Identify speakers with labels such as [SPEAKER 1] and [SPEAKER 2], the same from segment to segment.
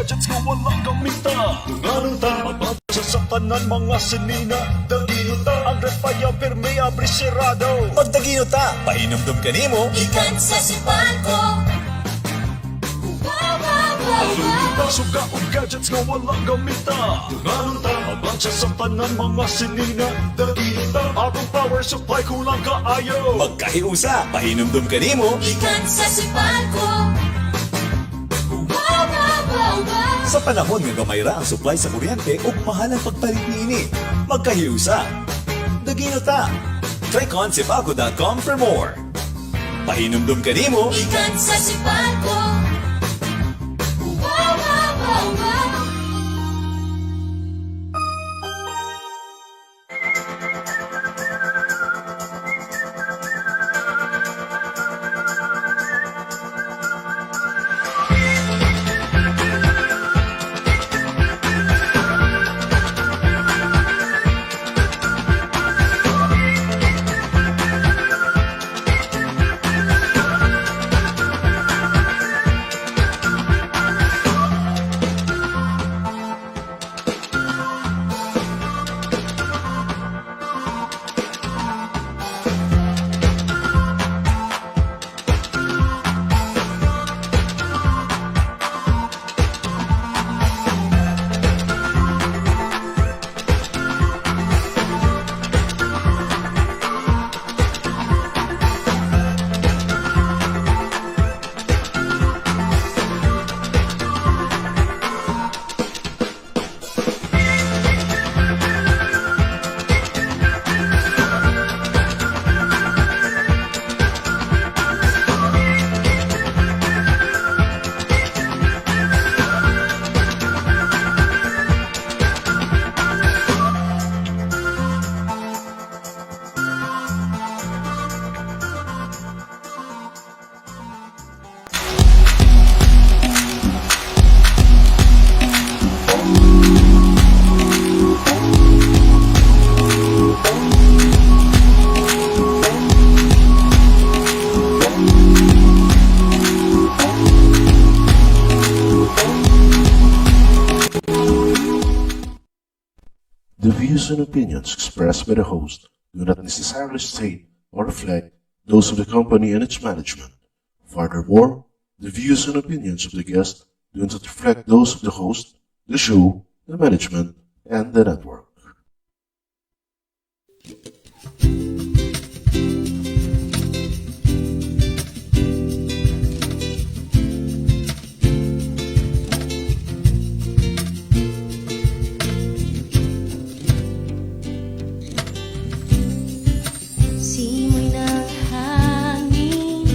[SPEAKER 1] gadgets nga wala gamita. Ngano ta Mabasa sa tanan mga sinina. Dagino ta. Ang ref ayaw pirmi abri sirado.
[SPEAKER 2] Magdagino ta, pahinumdum kanimo.
[SPEAKER 3] Gikan sa Sipalco. Wow, wow, wow, wow.
[SPEAKER 1] Suga og gadgets nga wala gamita. Ngano ta Mabasa sa tanan mga sinina. Dagino ta. Atong power supply kulang kaayo.
[SPEAKER 2] Magkahiusa, pahinumdum kanimo.
[SPEAKER 3] Gikan sa Sipalco. Wow, wow, wow, wow.
[SPEAKER 2] Sa panahon nga gamay ra ang supply sa kuryente ug mahal ang pagpalit niini. Magkahiusa. Dagino ta. Click on sipaco.com for more. Pahinumdum kanimo.
[SPEAKER 3] Gikan sa Sipalco. Wow, wow, wow, wow.
[SPEAKER 4] The views and opinions expressed by the host do not necessarily state or reflect those of the company and its management. Furthermore, the views and opinions of the guest do not reflect those of the host, the show, the management, and the network.
[SPEAKER 3] Simoy ng hangin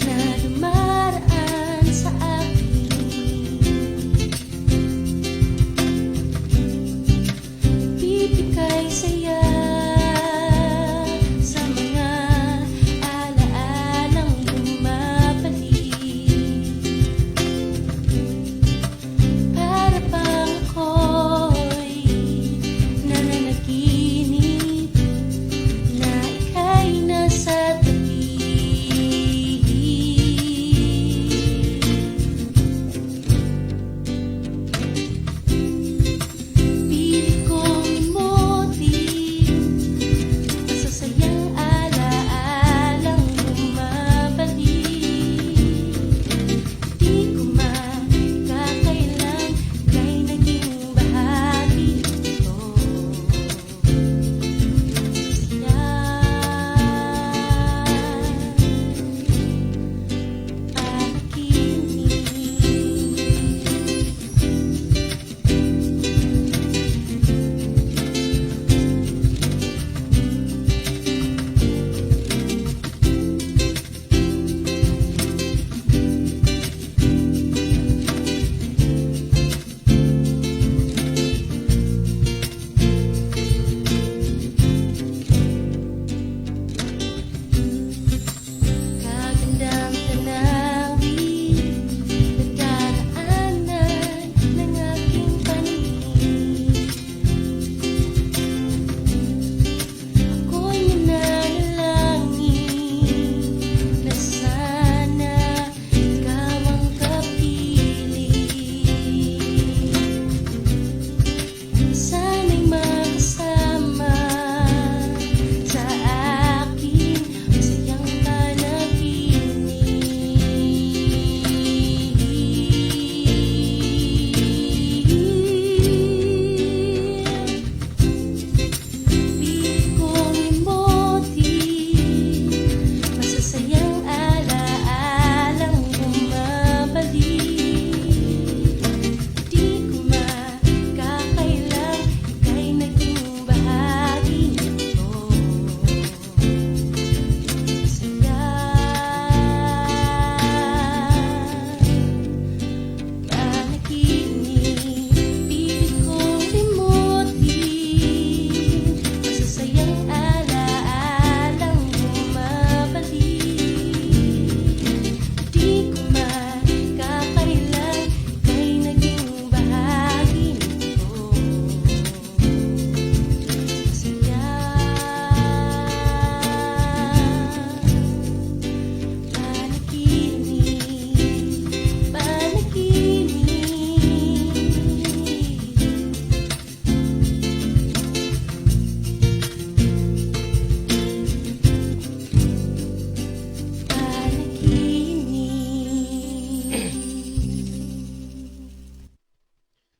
[SPEAKER 3] na dumaraan sa akin.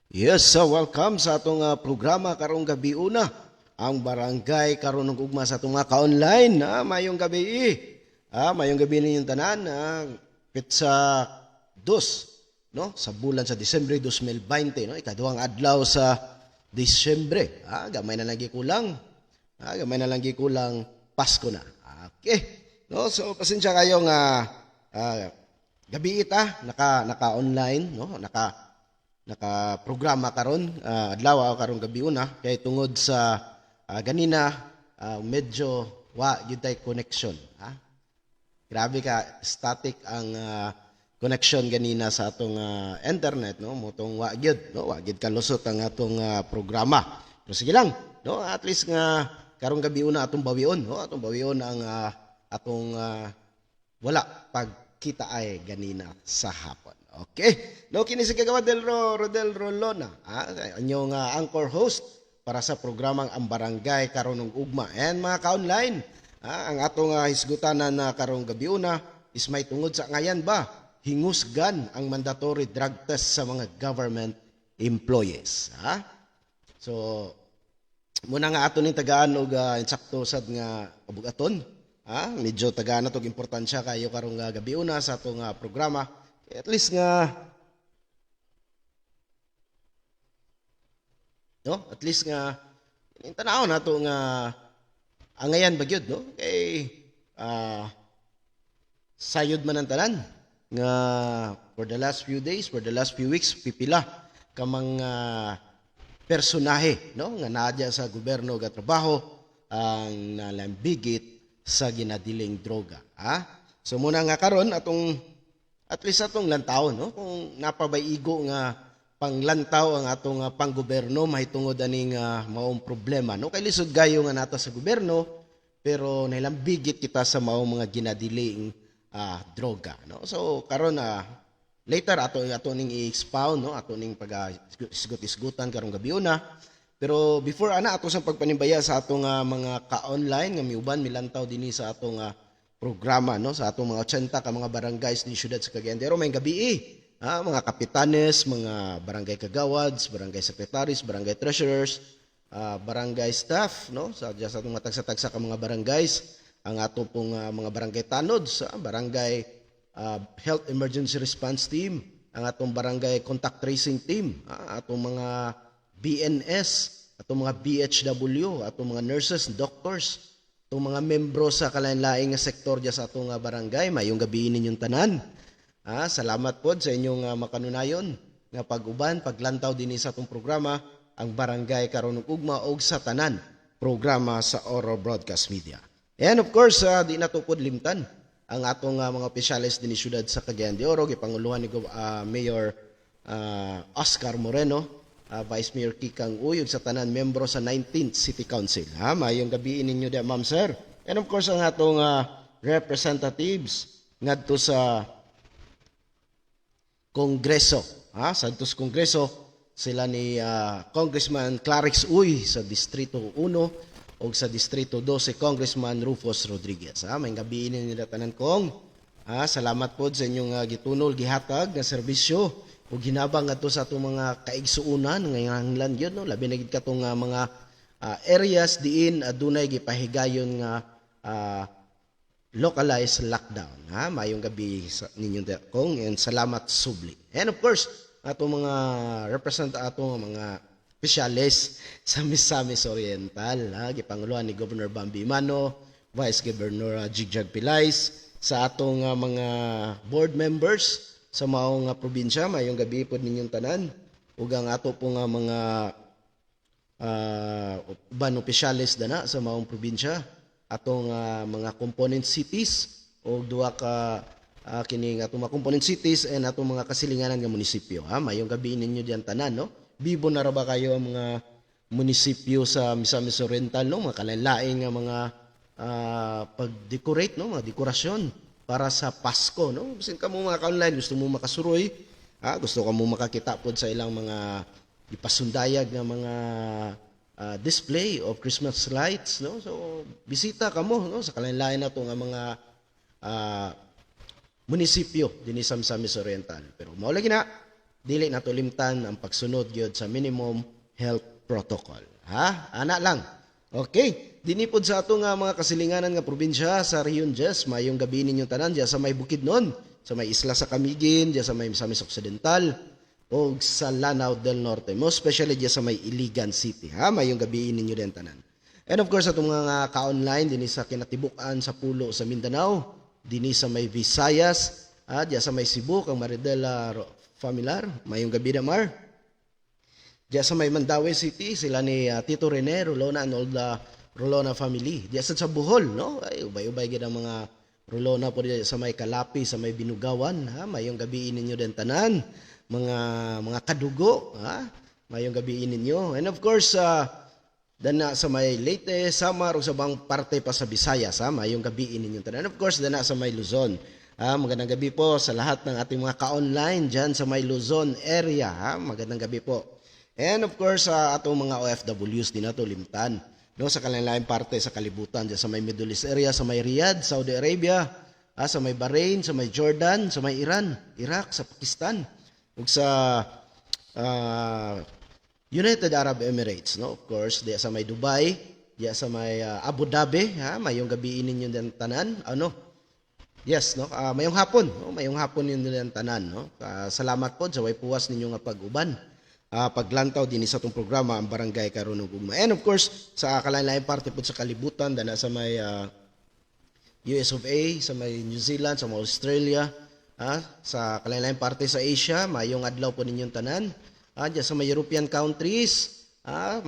[SPEAKER 5] Yes, so welcome sa atong programa karong gabi una, ang Barangay Karon ug Ugma sa atong mga ka-online. Mayong gabi. Mayong gabi ninyong tanan. Petsa 2, no, sa bulan sa Disyembre 2020, no, ikaduhang adlaw sa Disyembre. Gamay na lang gikulang. Gamay na lang gikulang, Pasko na. Okay. No, so pasensya kayo nga gabi ita naka naka online, no, naka naka programa karon adlaw karong gabi una kay tungod sa ganina medyo wa gyud tay connection, ha. Grabe ka static ang connection ganina sa atong internet, no, motong wa gyud, no, wa gyud kalusot ang atong programa. Pero sige lang, no, at least nga karong gabi una atong bawion, no, atong bawion ang atong wala pagkita ay ganina sa hapon. Okay. No, kini si Kagawad Del Ro, Rodel Rolona, inyong anchor host para sa programang Ang Barangay Karon ug Ugma. And mga ka-online, ang atong hisgutanan na karong gabi una is may tungod sa angayan ba hingusgan ang mandatory drug test sa mga government employees. Ha? So, muna nga ato ning tagaan og insakto sad nga kabugaton. Ha? Medyo tagaan na tog importansya kayo karong gabi una sa atong programa. At least nga, no? At least nga tanaw nato nga angayan ba gyud, no? Kay sayod man ang tanan nga for the last few days, for the last few weeks, pipila ka mga personahe, no, nga naa sa gobyerno ga trabaho ang nalambigit sa ginadiling droga, ha. So muna nga karon atong at least atong lantaw, no, kung napabay igo nga panglantaw ang atong panggoberno mahitungod aning maong problema, no, kay lisod gayo nga nata sa gobyerno pero nalambigit kita sa maong mga ginadiling droga, no. So karon later ato ato ning i-expound, no, ato ning pag isgot-isgutan karong gabi una. Pero before ana, ato sang pagpanimbaya sa atong mga ka-online nga miuban milantaw dinhi sa atong programa, no, sa atong mga 80 ka mga barangays ni syudad sa Cagayan de Oro. May gabi mga kapitanes, mga barangay kagawads, barangay secretaries, barangay treasurers, barangay staff, no, sa atong matagsa-tagsa ka mga barangays, ang ato pong mga barangay tanods, barangay health emergency response team, ang atong barangay contact tracing team, atong mga BNS, atong mga BHW, atong mga nurses, doctors, atong mga membro sa kalain-laing nga sektor diya sa atong barangay, mayong gabi ninyong tanan. Salamat pod sa inyong makanunayon nga pag-uban, paglantaw dinhi sa atong programa ang Barangay Karon ug Ugma og sa tanan programa sa Oro Broadcast Media. And of course, di na pod limtan ang atong mga opisyales dinhi syudad sa Cagayan de Oro, gipanguluhan ni Mayor Oscar Moreno, Vice Mayor Kikang Uy, ug sa tanan membro sa 19th City Council. Ha, mayong gabi ninyo diya, ma'am, sir. And of course ang atong representatives ngadto sa Kongreso. Ha, sa Santos Kongreso, sila ni Congressman Clarix Uy sa Distrito 1 o sa Distrito 2 si Congressman Rufus Rodriguez. Ha, may gabi nila tanan kong. Ha, salamat po sa inyong gitunol, gihatag nga serbisyo o ginabang ngadto sa atong mga kaigsuonan ngayong yun, no, labi na gid katong mga areas diin adunay gipahigayon nga localized lockdown. Ha, mayong gabi sa ninyo kong and salamat subli. And of course, atong mga represent atong mga opisyales sa Misamis Oriental, ha, gipanguluhan ni Governor Bambi Mano, Vice Governor Jigjag Pilais, sa atong mga board members sa maong probinsya, mayong gabi pod ninyong tanan ug ang ato po nga mga uban opisyales dana sa maong probinsya, atong mga component cities o duha ka kining atong mga component cities and atong mga kasilinganan nga munisipyo, ha. Mayong gabi ninyo diyan tanan, no. Bibo na ra ba kayo ang mga munisipyo sa Misamis Oriental, no, mga kalain-lain nga mga pag-decorate, no, mga dekorasyon para sa Pasko, no. Bisan kamo mga ka-online gusto mo makasuroy, ha, gusto ka mo makakita pod sa ilang mga ipasundayag nga mga display of Christmas lights, no, so bisita kamo, no, sa kalain-lain nato nga mga munisipyo dinhi sa Misamis Oriental. Pero mao lagi na. dili nato limtan ang pagsunod gyud sa minimum health protocol. Ha? Ana lang. Okay. Dinhi pod sa ato nga mga kasilinganan nga probinsya sa Region 10, mayong gabi ninyong tanan diya sa may Bukidnon, sa may isla sa Camiguin, diya sa may Misamis Occidental, o sa Lanao del Norte, most especially diya sa may Iligan City. Ha? Mayong gabi ninyo din tanan. And of course, atong mga ka-online dinhi sa kinatibuk-an sa pulo sa Mindanao, dinhi sa may Visayas, diya sa may Cebu, kang Maridela Familiar, mayong gabi na, Mar. Diya sa may Mandaue City, sila ni Tito Rene Rolona and all the Rolona family. Diya sa Bohol, no? Ay, ubay-ubay gid ang mga Rolona po diya sa may Kalapi, sa may Binugawan, ha? Mayong gabi ninyo din tanan. Mga kadugo, ha? Mayong gabi ninyo. And of course, dana sa may Leyte, Samar o sa ubang parte pa sa Visayas, ha? Mayong gabi ninyo tanan. And of course, dana sa may Luzon. Ha? Magandang gabi po sa lahat ng ating mga ka-online dyan sa may Luzon area, ha? Magandang gabi po. And of course, sa atong mga OFWs din nato limtan, no, sa kalain parte sa kalibutan, dyan sa may Middle East area, sa may Riyadh, Saudi Arabia, sa may Bahrain, sa may Jordan, sa may Iran, Iraq, sa Pakistan, ug sa United Arab Emirates, no? Of course, diya sa may Dubai, diya sa may Abu Dhabi, ha, mayong gabi ninyo din tanan, ano? Yes, no? Mayong hapon, no? Mayong hapon ninyo din tanan, no? Salamat po sa way puwas ninyo nga pag-uban. Paglantaw din sa atong programa ang Barangay Karon ug Ugma. And of course, sa kalain-laing parte po sa kalibutan, dana sa may US of A, sa may New Zealand, sa may Australia, sa kalain-laing parte sa Asia, mayong adlaw po ninyong tanan. Diyan sa may European countries,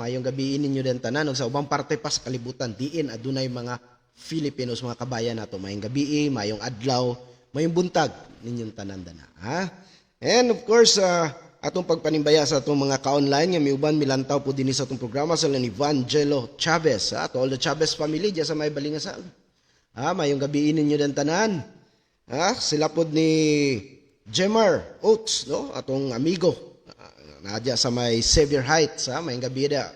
[SPEAKER 5] mayong gabi ninyo din tanan. Ug sa ubang parte pa sa kalibutan, diin adunay mga Filipinos, mga kabayan nato. Mayong gabi, mayong adlaw, mayong buntag ninyong tanan dana. Ha? And of course, atong pagpanimbaya sa atong mga ka-online nga miuban milantaw po dinhi sa atong programa sa ni Vangelo Chavez, ha? To all the Chavez family diya sa may Balingasag. Ha, mayong gabi ninyo din tanan. Ha, sila pod ni Jemar Oates, no? Atong amigo. Nadya sa may Xavier Heights, ha? Mayong gabi da.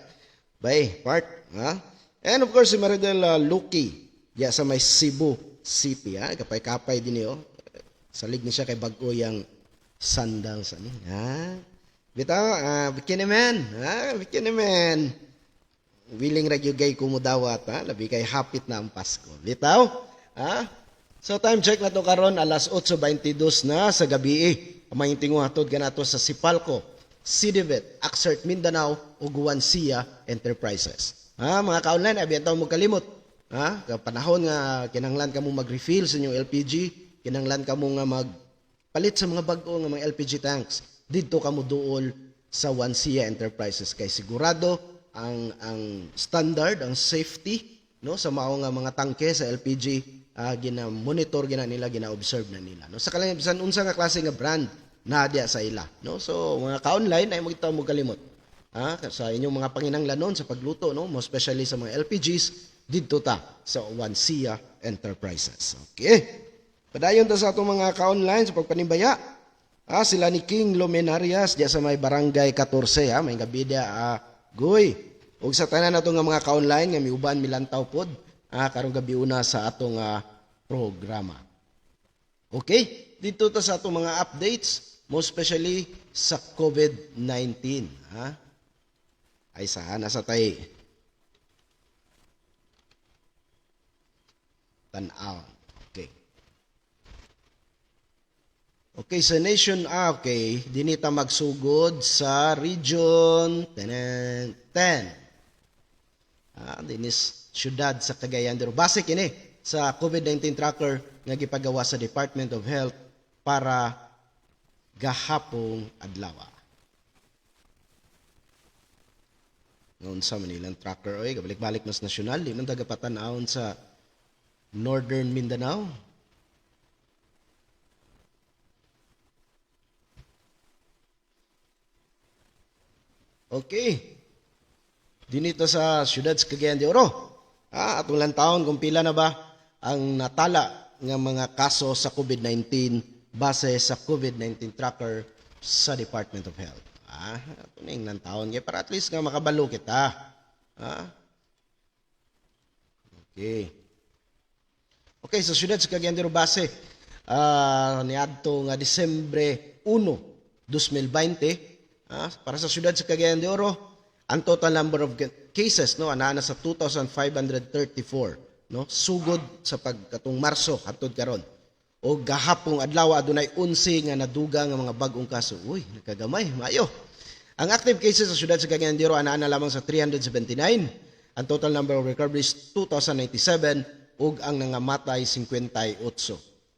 [SPEAKER 5] Bay, part, ha? And of course si Maridel Lucky diya sa may Cebu City, ha? Kapay-kapay din oh. Salig ni siya kay bag-o yang sandals ani, ha? Bitaw, bikini man, ha? Bikini man. Willing ra gyud kay kumudawat, ha? Labi kay hapit na ang Pasko. Bitaw, ha? So time check na to karon alas 8:22 na sa gabi. Ang tinguhatod hatod kanato sa Sipalco, CDVET, Axert Mindanao ug Wansia Enterprises. Ha, mga ka-online, abi mo kalimot. Ha, panahon nga kinahanglan kamo mag-refill sa inyong LPG, kinahanglan kamo nga magpalit sa mga bag-o nga mga LPG tanks. Didto kamo duol sa Wansia Enterprises kay sigurado ang standard, ang safety, no, sa mao nga mga tangke sa LPG, gina-monitor gina nila, gina-observe na nila, no, sa kalang bisan unsa nga klase nga brand na diya sa ila, no. So mga ka-online, ay mo mo kalimot, ha, sa inyong mga panginahanglanon sa pagluto, no, most especially sa mga LPGs, didto ta sa Wansia Enterprises. Okay, padayon ta sa atong mga ka-online sa pagpanimbaya. Sila ni King Luminarias diya sa may Barangay 14, ha, may gabi diya, goy. Ug sa tanan nato nga mga ka-online nga miuban milantaw pod, karong gabi una sa atong programa. Okay, dito ta sa atong mga updates, most especially sa COVID-19, ha. Ay sa nasa tay tan-aw. Okay. Okay, sa nation, okay, dinhi ta magsugod sa region 10. Dinis syudad sa Cagayan de Oro. Base kini sa COVID-19 tracker nga gipagawa sa Department of Health para gahapong adlaw. Ngayon sa Manilang tracker, oy, gabalik-balik mas nasyonal, di man tagapatan-awon sa Northern Mindanao. Okay. Dinito sa siyudad sa Cagayan de Oro. Atong lang taon kung pila na ba ang natala nga mga kaso sa COVID-19 base sa COVID-19 tracker sa Department of Health. Ato na yung taon kay para at least nga makabalo kita. Okay. Okay, sa siyudad sa Cagayan de Oro base niadto nga Disyembre 1 2020. Para sa siyudad sa Cagayan de Oro, ang total number of cases, no, anaa na sa 2,534, no, sugod sa pagkatong Marso hantod karon. O gahapong adlaw adunay 11 nga nadugang nga mga bag-ong kaso. Uy, nakagamay, maayo. Ang active cases sa siyudad sa Cagayan de Oro anaa na lamang sa 379. Ang total number of recoveries 2,097 ug ang nangamatay 58.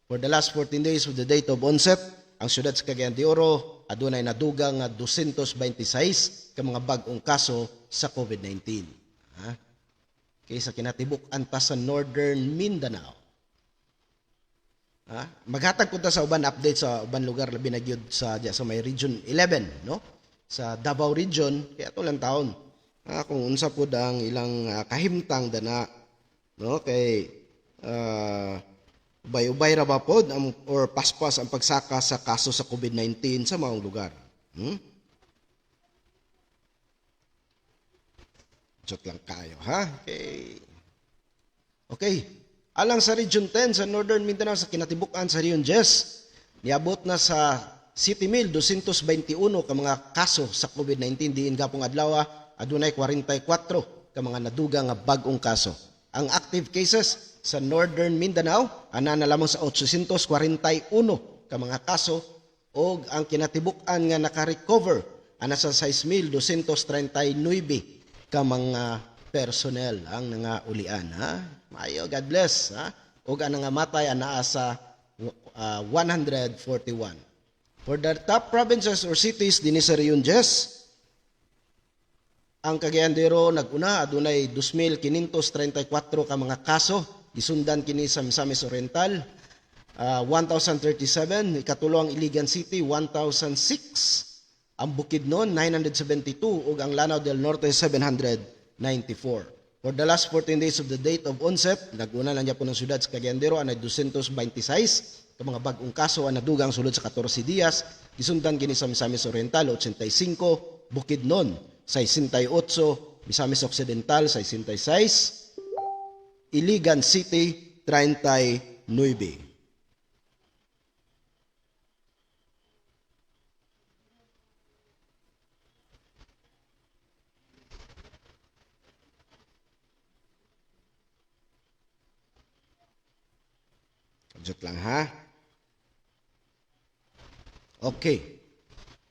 [SPEAKER 5] For the last 14 days of the date of onset, ang siyudad sa Cagayan de Oro adunay nadugang nga 226 ka mga bag-ong kaso sa COVID-19. Ha? Kaysa kinatibuk-an ta sa Northern Mindanao. Ha? Maghatag punta sa uban update sa uban lugar, labi na gyud sa diya sa may Region 11, no? Sa Davao Region kay ato lang taon. Ha, kung unsa pud ang ilang kahimtang dana, no, kay ubay-ubay ra ba pod ang, or paspas ang pagsaka sa kaso sa COVID-19 sa maong lugar. Joke lang kayo, ha? Okay. Okay. Alang sa Region 10 sa Northern Mindanao, sa kinatibuk-an sa Region 10, niabot na sa 7,221 ka mga kaso sa COVID-19 diin gapong adlaw adunay 44 ka mga nadugang nga bag-ong kaso. Ang active cases sa Northern Mindanao ana na lamang sa 841 ka mga kaso og ang kinatibuk-an nga naka-recover ana sa 6,239 ka mga personnel ang nangaulian, ha. Maayo, God bless, ha. Ug ang nangamatay anaa sa 141. For the top provinces or cities dinhi sa Region 10, ang Cagayan de Oro nag-una, adunay 2,534 ka mga kaso. Gisundan kini sa Misamis Oriental, 1,037, ikatulo ang Iligan City, 1,006, ang Bukidnon 972 ug ang Lanao del Norte 794. For the last 14 days of the date of onset, nag-una lang po ng siyudad sa Cagayan de Oro anay 226 ka mga bag-ong kaso ang nadugang sulod sa 14 dias. Gisundan kini sa Misamis Oriental 85, Bukidnon 68, Misamis Occidental 66, Iligan City 39. Joke lang, ha. Okay.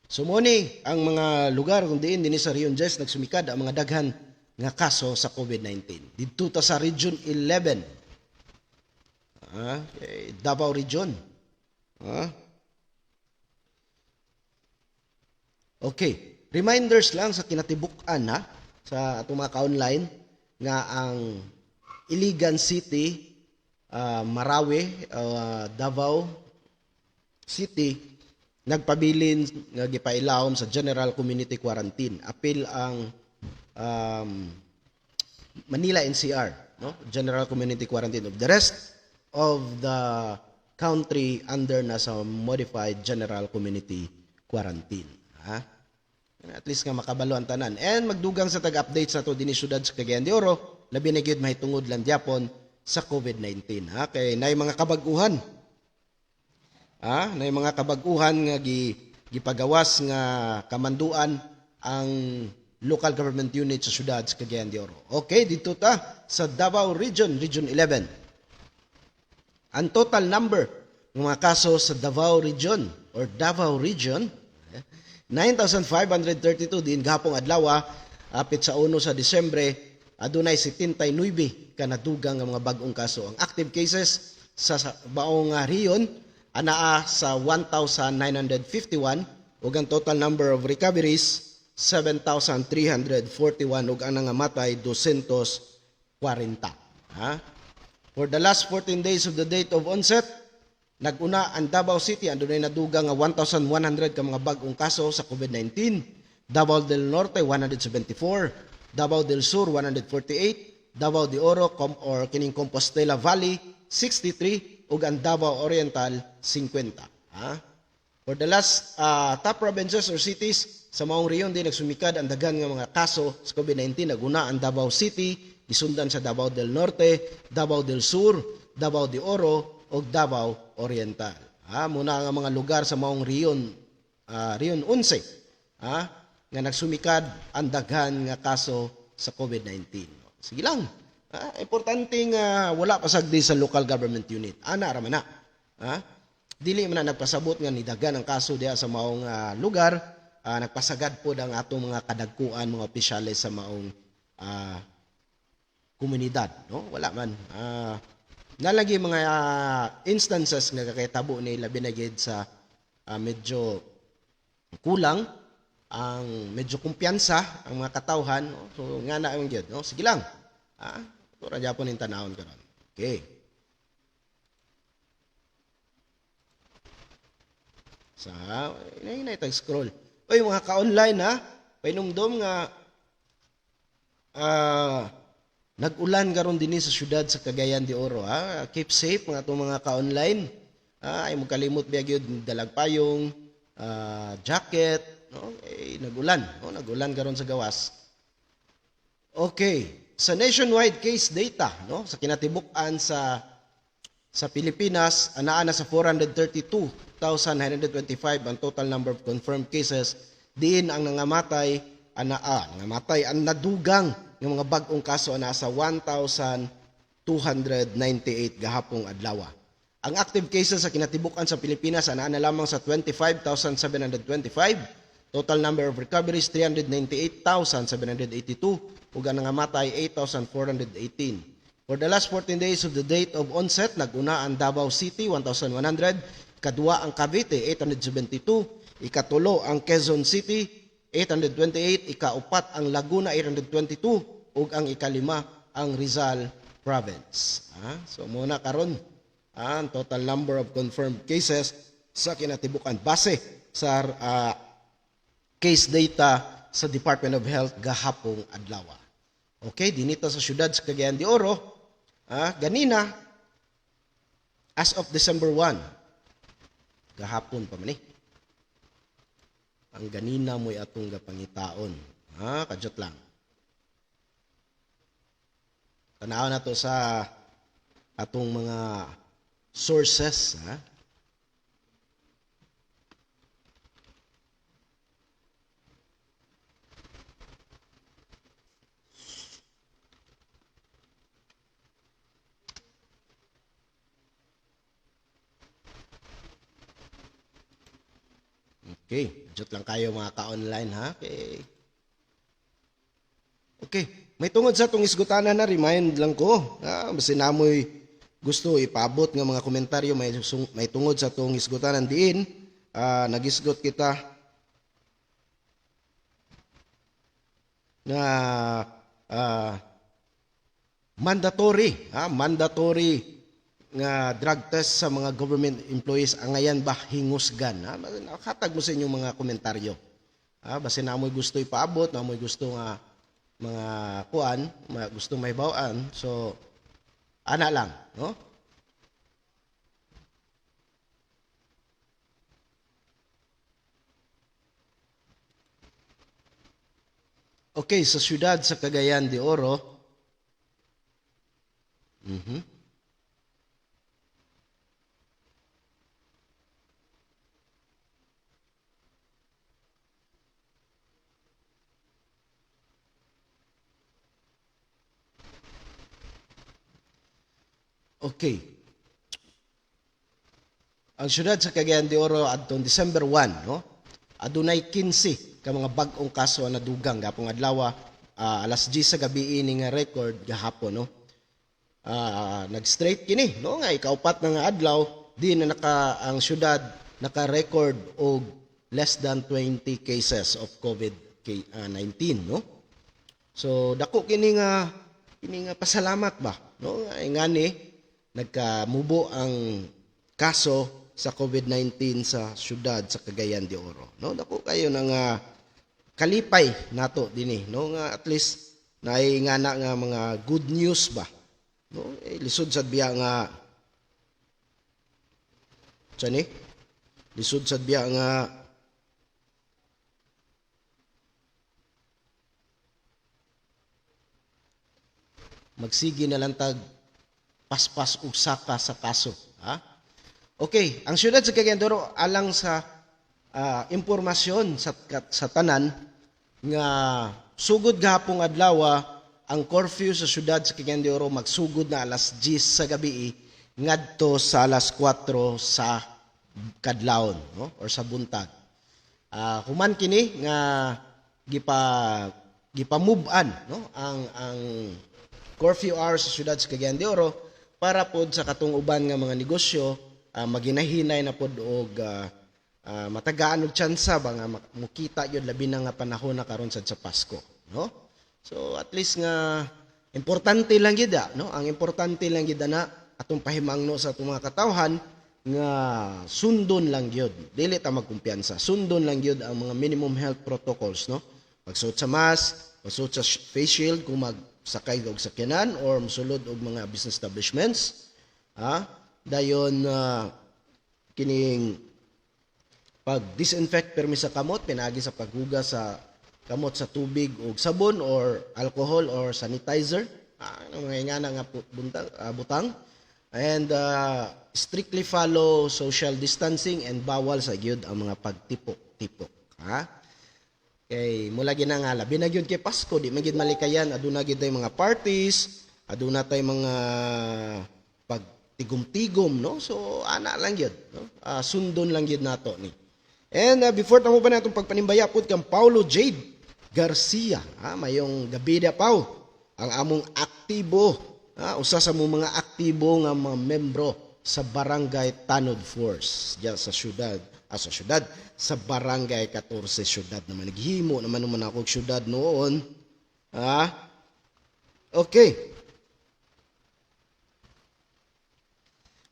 [SPEAKER 5] So mo ni ang mga lugar kung diin dinhi sa Region 10 nagsumikad ang mga daghan nga kaso sa COVID-19. Didto ta sa Region 11. Okay. Davao Region. Okay. Reminders lang sa kinatibuk-an, ha, sa atong mga ka-online nga ang Iligan City, Marawi, Davao City nagpabilin nga gipailawom sa General Community Quarantine. Apil ang Manila NCR, no? General Community Quarantine of the rest of the country under na sa modified General Community Quarantine. Ha? At least nga makabalo ang tanan. And magdugang sa tag-updates na to dinhi syudad sa Cagayan de Oro, labi na gyud mahitungod lang gyapon sa COVID-19. Ha? Kay naay mga kabag-uhan. Ha? Naay mga kabag-uhan nga gipagawas nga kamanduan ang local government unit sa syudad sa Cagayan de Oro. Okay, dito ta sa Davao Region, Region 11. Ang total number ng mga kaso sa Davao Region or Davao Region, 9,532 din gahapong adlaw, apit sa 1 sa Disyembre, adunay 79 ka nadugang nga mga bag-ong kaso. Ang active cases sa baong rehiyon anaa sa 1,951 ug ang total number of recoveries 7,341 ug ang nangamatay 240. Ha? For the last 14 days of the date of onset, nag-una ang Davao City, andunay nadugang nga 1,100 ka mga bag-ong kaso sa COVID-19. Davao del Norte 174, Davao del Sur 148, Davao de Oro or kining Compostela Valley 63 ug ang Davao Oriental 50. Ha? For the last top provinces or cities sa maong rehiyon din nagsumikad ang daghan nga mga kaso sa COVID-19. Naguna ang Davao City, gisundan sa Davao del Norte, Davao del Sur, Davao de Oro ug Davao Oriental. Ha, muna ang mga lugar sa maong rehiyon. Region 11, nga nagsumikad ang daghan nga kaso sa COVID-19. Sige lang. Importante nga wala pasagdi sa local government unit. Ana ra man na. Dili man na nagpasabot nga nidagan ang kaso diha sa maong lugar. Nagpasagad pod ang atong mga kadagkuan, mga opisyales sa maong komunidad, no? Wala man. Nalagi mga instances nga kakahitabo ni, labi na gid sa medyo kulang ang medyo kumpiyansa ang mga katawhan, no? So nga na ang gyud, no? Sige lang. Tura gyapon ning tanawon karon. Okay. Sa inay tag scroll. Oy, mga ka-online ha, painumdom nga nag-ulan karon dinhi sa syudad sa Cagayan de Oro, ha. Keep safe mga atong mga ka-online. Ay mo kalimot biya gyud dalag payong, jacket, no? Eh, nag-ulan, no? Nag-ulan karon sa gawas. Okay, sa nationwide case data, no, sa kinatibuk-an sa Pilipinas, anaa na sa 432,925 ang total number of confirmed cases. Diin ang nangamatay, anaa, nangamatay ang nadugang ng mga bag-ong kaso ana sa 1,298 gahapong adlaw. Ang active cases sa kinatibuk-an sa Pilipinas anaa na lamang sa 25,725. Total number of recoveries 398,782 ug ang nangamatay 8,418. For the last 14 days of the date of onset, nag-una ang Davao City 1,100, ikadua ang Cavite 872, ikatulo ang Quezon City 828, ikaupat ang Laguna 822 ug ang ikalima ang Rizal Province. So muna karon ang total number of confirmed cases sa kinatibuk-an base sa case data sa Department of Health gahapong adlaw. Okay, dinito sa syudad sa Cagayan de Oro, ganina as of December 1, gahapon pa man eh. Ang ganina mo'y atong gapangitaon. Kadyot lang. Tanaw na to sa atong mga sources. Ha? Okay, jot lang kayo mga ka-online ha. Okay. Okay, may tungod sa itong isgutanan na, remind lang ko. Basta namoy gusto ipaabot nga mga komentaryo may tungod sa itong isgutanan diin. Nagisgot kita na mandatory, mandatory nga drug test sa mga government employees angayan ba hingusgan? Ha? Nakatag mo sa inyong mga komentaryo. Basta namoy gusto ipaabot, namoy gusto nga mga kuan, gusto may bawaan. So ana lang, no? Okay, sa siyudad sa Cagayan de Oro. Okay. Ang siyudad sa Cagayan de Oro adtong December 1, no? Adunay 15 ka mga bag-ong kaso ang nadugang gapong adlaw, alas 10 sa gabi ini nga record gahapon, no? Nag-straight kini, no? Nga ikaupat na nga adlaw di na naka ang siyudad naka-record og less than 20 cases of COVID-19, no? So dako kini nga pasalamat ba, no? Ay ngani nagkamubo ang kaso sa COVID-19 sa siyudad sa Cagayan de Oro, no? Dako kayo na nga kalipay nato dinhi, no? Nga at least naay nga na nga mga good news ba, no? Lisod sad biya nga chani, lisod sad biya nga magsige na lang tag paspas og saka sa kaso, ha? Okay, ang siyudad sa Cagayan de Oro alang sa impormasyon sa tanan nga sugod gahapong adlaw ang curfew sa syudad sa Cagayan de Oro magsugod na alas 10 sa gabi ngadto sa alas 4 sa kadlawon, no, or sa buntag. Human kini nga gipa-move-an, no, ang curfew hours sa syudad sa Cagayan de Oro para pod sa katong uban nga mga negosyo maginahinay na pod og matagaan og tsansa ba nga mukita gyud, labi na nga panahon na karon sad sa Pasko, no? So at least nga importante lang gyud, no, ang importante lang gyud na atong pahimangno sa atong mga katawhan nga sundon lang gyud, dili ta magkumpiyansa, sundon lang gyud ang mga minimum health protocols, no? Pagsuot sa mask, pagsuot sa face shield kung magsakay og sakyanan or mosulod og mga business establishments, ha? Dayon kining pag disinfect permi sa kamot pinaagi sa paghugas sa kamot sa tubig og sabon or alcohol or sanitizer, ang mga ingana nga butang, and strictly follow social distancing and bawal sa gyud ang mga pagtipok-tipok, ha? Kay mula gina nga labi na gyud kay Pasko, di man gyud malikayan, aduna gyud tay mga parties, aduna tay mga pagtigom-tigom, no? So ana lang gyud, no? Sundon lang gyud nato ni. And before tamo pa natong pagpanimbaya pud kang Paulo Jade Garcia, ha, mayong gabi da Pau, ang among aktibo, ha, usa sa mong mga aktibo nga mga membro sa Barangay Tanod Force diyan sa syudad, sa syudad sa Barangay 14 syudad naman, naghimo naman naman ako og syudad noon, ha? Okay.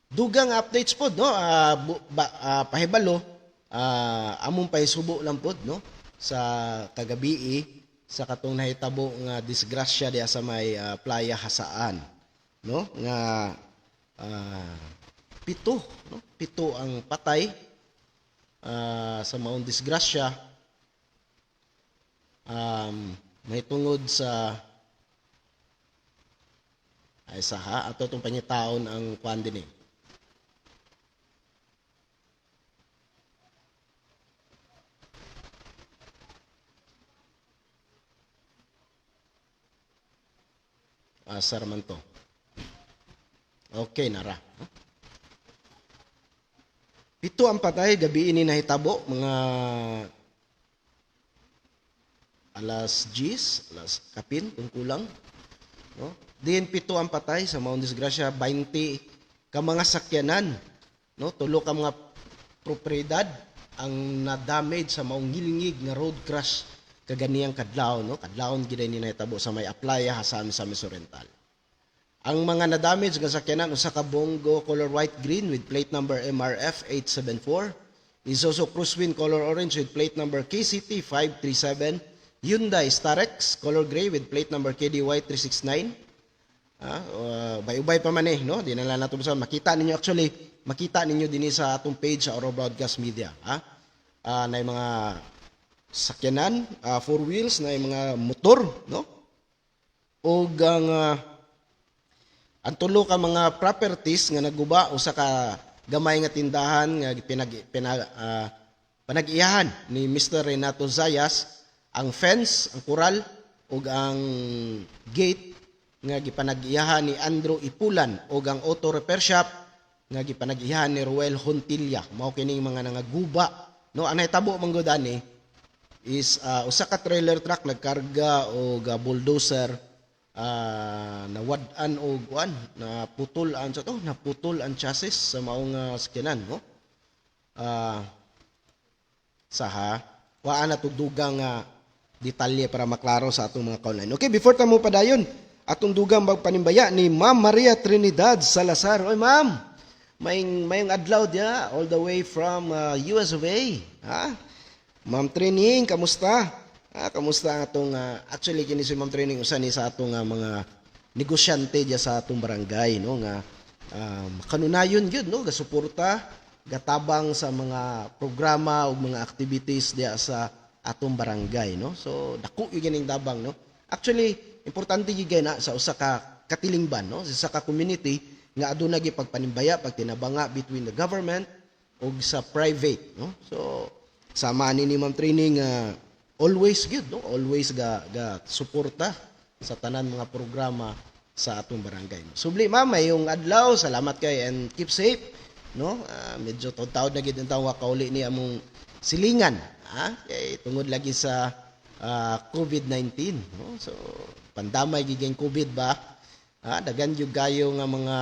[SPEAKER 5] Dugang updates pod, no? Pahibalo, among pahisubo lang pod, no, sa kagabi sa katong nahitabo nga disgrasya diha sa may Playa Jasaan, no, nga pito, no, pito ang patay sa maong disgrasya, may tungod sa ay sa ha ato tong pangitaon ang kuan dinhi. Asa raman to? Okay, nara. Pito ang patay, gabi ini nahitabo, mga alas 10, alas kapin, kung kulang. No? Diin pito ang patay sa maong disgrasya, 20 ka mga sakyanan, no? Tulo ka mga propriedad ang na-damage sa maong ngilngig nga road crash kaganiyang kadlawon, no? Kadlawon gid ni nahitabo sa may Aplaya, Hasami sa Misamis Oriental. Ang mga na-damage nga sakyanan, usa ka Bongo color white green with plate number MRF 874, Isuzu Crosswind color orange with plate number KCT 537, Hyundai Starex color gray with plate number KDY 369. Bay-ubay pa man no? Di na lang nato basta makita ninyo, actually makita ninyo dinhi sa atong page sa Oro Broadcast Media, ha? Na mga sakyanan, four wheels, na mga motor, no? Og ang tulo ka mga properties nga naguba, usa ka gamay nga tindahan nga panag-iyahan ni Mister Renato Zayas, ang fence, ang kural ug ang gate nga gipanag-iyahan ni Andrew Ipulan, ug ang auto repair shop nga gipanag-iyahan ni Ruel Hontilla. Mao kining mga nangaguba, no? Ang nahitabo man gud ani is usa ka trailer truck nagkarga og bulldozer, nawad-an og kuan, naputol ang sa to, naputol ang chassis sa maong sakyanan, no? Saha waan na dugang detalye para maklaro sa atong mga kaunlain. Okay, before ta mo padayon, atong dugang magpanimbaya ni Ma'am Maria Trinidad Salazar. Oy ma'am, mayong adlaw dia all the way from US of A. Ha? Ma'am Trining, kamusta? Kamusta ang atong, actually kini si Ma'am Trining usa ni sa atong mga negosyante diya sa atong barangay, no, nga kanunayon gyud, no, gasuporta, gatabang sa mga programa ug mga activities diya sa atong barangay, no. So dako gyud kining tabang, no. Actually importante gyud kay na sa usa ka katilingban, no, sa usa ka community nga aduna gyud pagpanimbaya, pagtinabanga between the government ug sa private, no. So Sama ani ni Ma'am Training, always good, no, always ga suporta sa tanan mga programa sa atong barangay. Subli, ma'am, mayong adlaw, salamat kay and keep safe, no? Medyo taud-taud na gid ang tawa kauli ni among silingan, ha? Kay tungod lagi sa COVID-19, no? So pandamay gid ang COVID ba? Ha, dagan gyud kayo nga mga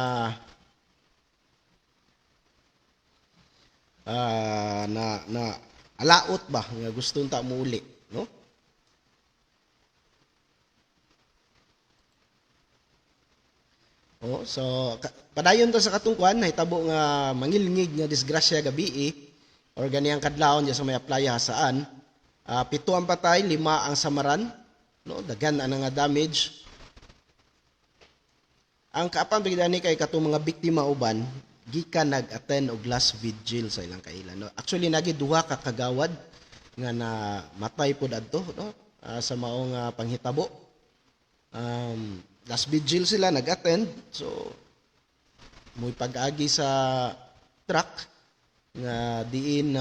[SPEAKER 5] na alaot ba nga gusto ta muuli, no? Oh, so padayon ta sa katungkuan, nahitabo nga mangilngig nga disgrasya gabi or ganiyang kadlawon diya sa may playa saan. 7 ang patay, 5 ang samaran, no, daghan ang nga damage. Ang kaapan bigdani kay katong mga biktima uban gikan nag-attend og last vigil sa ilang kaila, no. Actually nagi duha ka kagawad nga namatay pod adto, no, sa maong panghitabo. Last vigil sila nag-attend, so muy pag-agi sa truck nga diin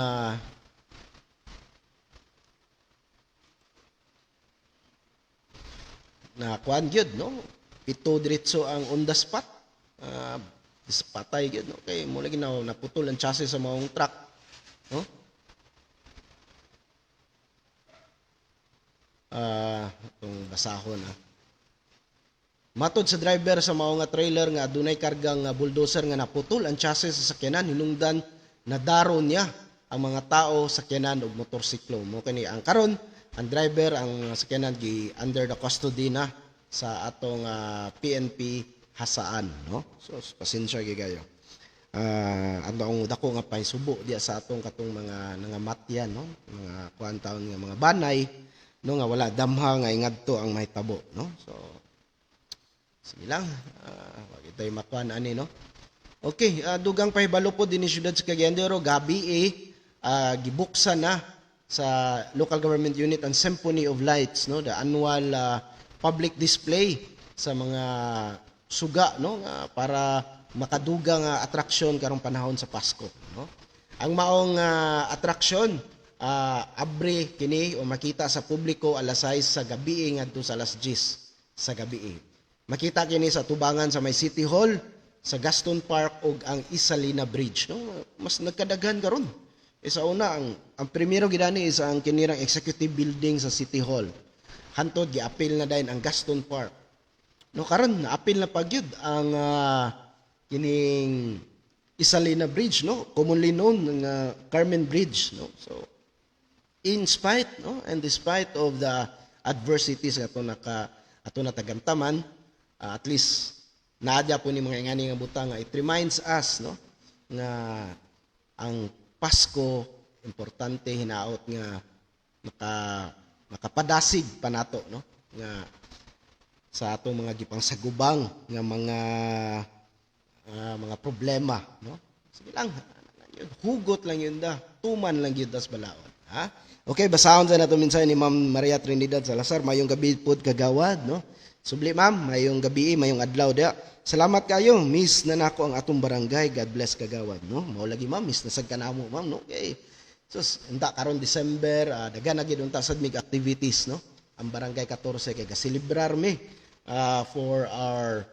[SPEAKER 5] na kuan gyud, no, 7 diretso ang on the spot, patay gyud, no, kay mo lagi na naputol ang chassis sa maong truck, no. Itong basahon. Matod sa driver sa mao nga trailer nga adunay kargang bulldozer nga naputol ang chassis sa sakyanan, hinungdan nadaro niya ang mga tao, sakyanan ug motorsiklo. Mo kini ang karon ang driver ang sakyanan gi under the custody na sa atong PNP Jasaan, no. So pasensya gyud kayo. Ang dako nga pahisubo diya sa atong katong mga nangamatyan, no, mga kuan taon nga mga banay, no, nga wala damha nga ingadto ang mahitabo, no. So sige lang, wag ito'y makuan ani, no. Okay, dugang pahibalo po din ni siyudad sa Cagayan de Oro, gabi gibuksan na sa local government unit ang Symphony of Lights, no, the annual public display sa mga suga, no, nga para makadugang atraksyon karong panahon sa Pasko, no. Ang maong atraksyon, abre kini o makita sa publiko alas 6 sa gabi ngadto sa alas 10 sa gabi. Makita kini sa tubangan sa may City Hall, sa Gaston Park ug ang Ysalina Bridge, no. Mas nagkadaghan karon. Sa una ang primero gidani is ang kinirang executive building sa City Hall. Hantod giapil na dayon ang Gaston Park. No, karon naapil na pagyud ang kining Ysalina Bridge, no, commonly known nga Carmen Bridge, no. So in spite, no, and despite of the adversities nga ato natagamtaman, at least naadya po ni mga ingani nga butang nga it reminds us, no, nga ang Pasko importante hinaot nga makapadasig pa nato, no, nga sa atong mga gipangsagubang nga mga problema, no. Sige lang, yun, hugot lang yun da, tuman lang yun das balaod, ha. Okay, basahon sa nato minsan ni Ma'am Maria Trinidad Salazar, mayong gabi pod kagawad, no. Subli ma'am, mayong gabi, mayong adlaw da. Salamat kayo, miss na nako ang atong barangay. God bless kagawad, no. Mao lagi ma'am, miss na sad kanamo ma'am, no. Okay. Sus, unta karon December, daghan na gid unta sad mig activities, no. Ang barangay 14 kay gaselebrar mi for our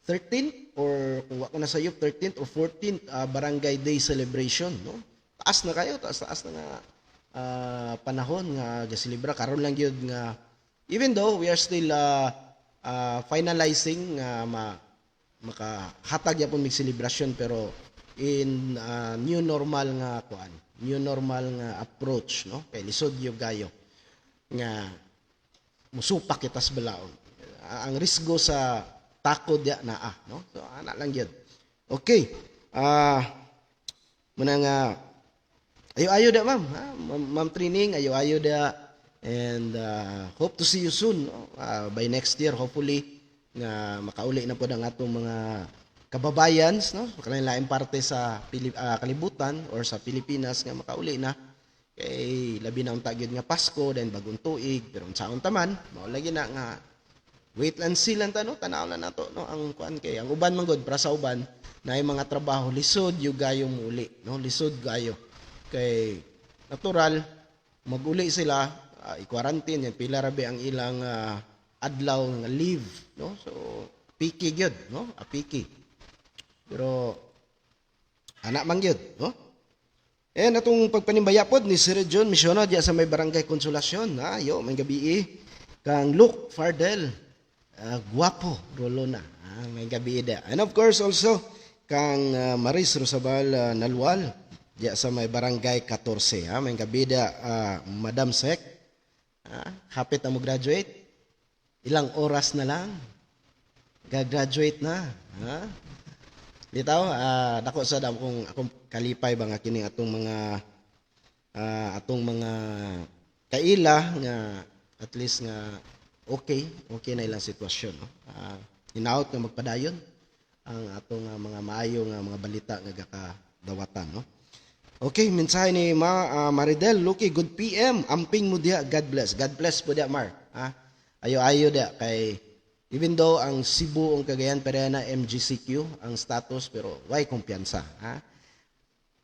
[SPEAKER 5] 13th or kung wa ko na sayop 13th or 14th barangay day celebration, no. Taas na kayo, taas-taas na nga panahon nga gaselebra karon lang gyud nga even though we are still finalizing nga makahatag yapon mig celebration, pero in new normal nga kuan, new normal nga approach, no, kay lisod gyud gayo nga musupak kita sa balaod. Ang risgo sa takod ya naa, no. So ana lang gyud. Okay. Muna nga ayo-ayo da ma'am, ha? Ma'am Trining, ayo-ayo da, and hope to see you soon, no? By next year hopefully nga makauli na pod ang atong mga kababayans, no, kalain-laing parte sa kalibutan or sa Pilipinas nga makauli na kay labi na unta gyud nga Pasko then bagong tuig, pero unsaon ta man, mao lagi na nga wait and see lang ta, no, tan-aw na nato, no, ang kuan kay ang uban man gud para sa uban naay mga trabaho lisod yung gayo muuli, no, lisod gayo kay natural Maguli sila, i-quarantine yan, pila ra ang ilang adlaw nga leave, no? So piki gyud, no? Apiki. Pero ana man gyud, no? Eh, atong pagpanimbaya pod ni Sir John Misiono diya sa may Barangay Consolacion, ha? Yo, may gabi kang Luke Fardel, guwapo, Rolona. Ah, may gabi da. And of course also kang Maris Rosabal Nalwal diya sa may Barangay 14, ha? May gabi da, Madam Sec. Ah, hapit na mo graduate. Ilang oras na lang. Gagraduate na. Ha? Bitaw, dako sa akong akong kalipay ba nga kini atong mga kaila nga at least nga okay, okay na ilang sitwasyon, no? Hinaot nga magpadayon ang atong mga maayo nga mga balita nga gakadawatan, no? Okay, mensahe ni Maridel Luki, "Good PM, amping mo diha, God bless." God bless po diha, Mar. Ha? Ayo-ayo diha kay even though ang Cebu ug Cagayan pareha na MGCQ ang status, pero way kumpiyansa, ha?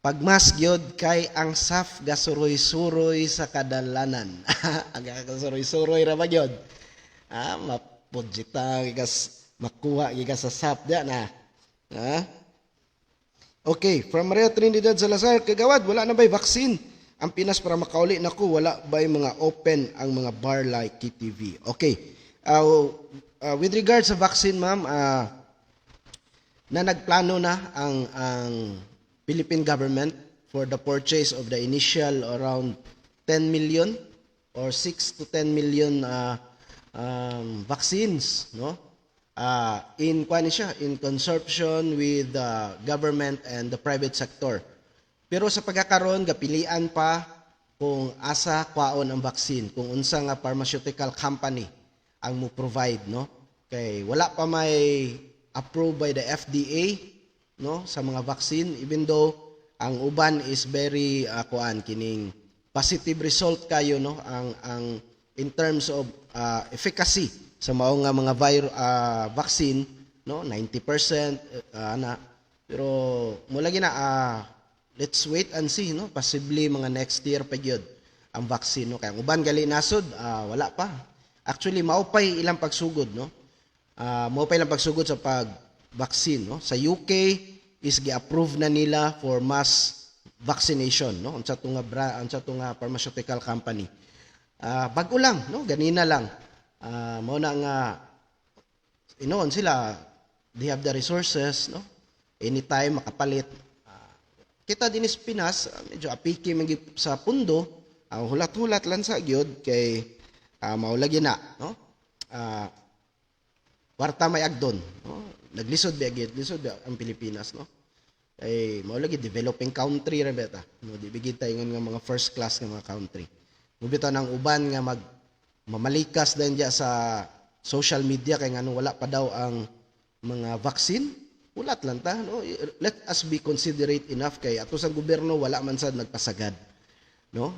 [SPEAKER 5] Pagmas gyud kay ang SAF gasuroy-suroy sa kadalanan. Ang gasuroy-suroy ra ba gyud? Ah, mapudjita gikas makuha gikas sa SAF diya na. Ha? Okay, from Maria Trinidad Salazar, "Kagawad, wala na ba'y vaccine ang Pinas para makauli na ko? Wala ba'y mga open ang mga bar like KTV?" Okay. With regards sa vaccine, ma'am, na nagplano na ang Philippine government for the purchase of the initial around 10 million or 6 to 10 million vaccines, no? In kuan siya, in consortium with the government and the private sector. Pero sa pagkakaroon, gapilian pa kung asa kwaon ang vaccine, kung unsa nga pharmaceutical company ang mo provide, no? Kay wala pa may approved by the FDA, no, sa mga vaccine, even though ang uban is very kuan kining positive result kayo, no, ang in terms of efficacy sa mao nga mga vaccine, no, 90% ana. Pero mo lagi na, let's wait and see, no? Possibly mga next year pa gyud ang vaccine, no? Kay ang uban gali nasod, wala pa. Actually, mao pay ilang pagsugod, no? Mao pa ilang pagsugod sa pag vaccine, no? Sa UK is gi-approve na nila for mass vaccination, no, unsa to nga pharmaceutical company. Bag-o lang, no? Ganina lang. Mao na nga inoon sila, they have the resources, no? Anytime makapalit. Kita din sa Pinas, medyo apiki man gyud sa pundo, ang hulat-hulat lang sa gyud kay mao lagi na, no? Kwarta may agdon, no? Naglisod ba gyud, lisod ba ang Pilipinas, no? Kay mao lagi, developing country ra beta, no? Di bigid tayo nga mga first class nga mga country. Mubitaw ng uban nga mag mamalikas din diya sa social media kay ngano wala pa daw ang mga vaccine. Hulat lang ta, no? Let us be considerate enough kay ato sa gobyerno wala man sad nagpasagad, no?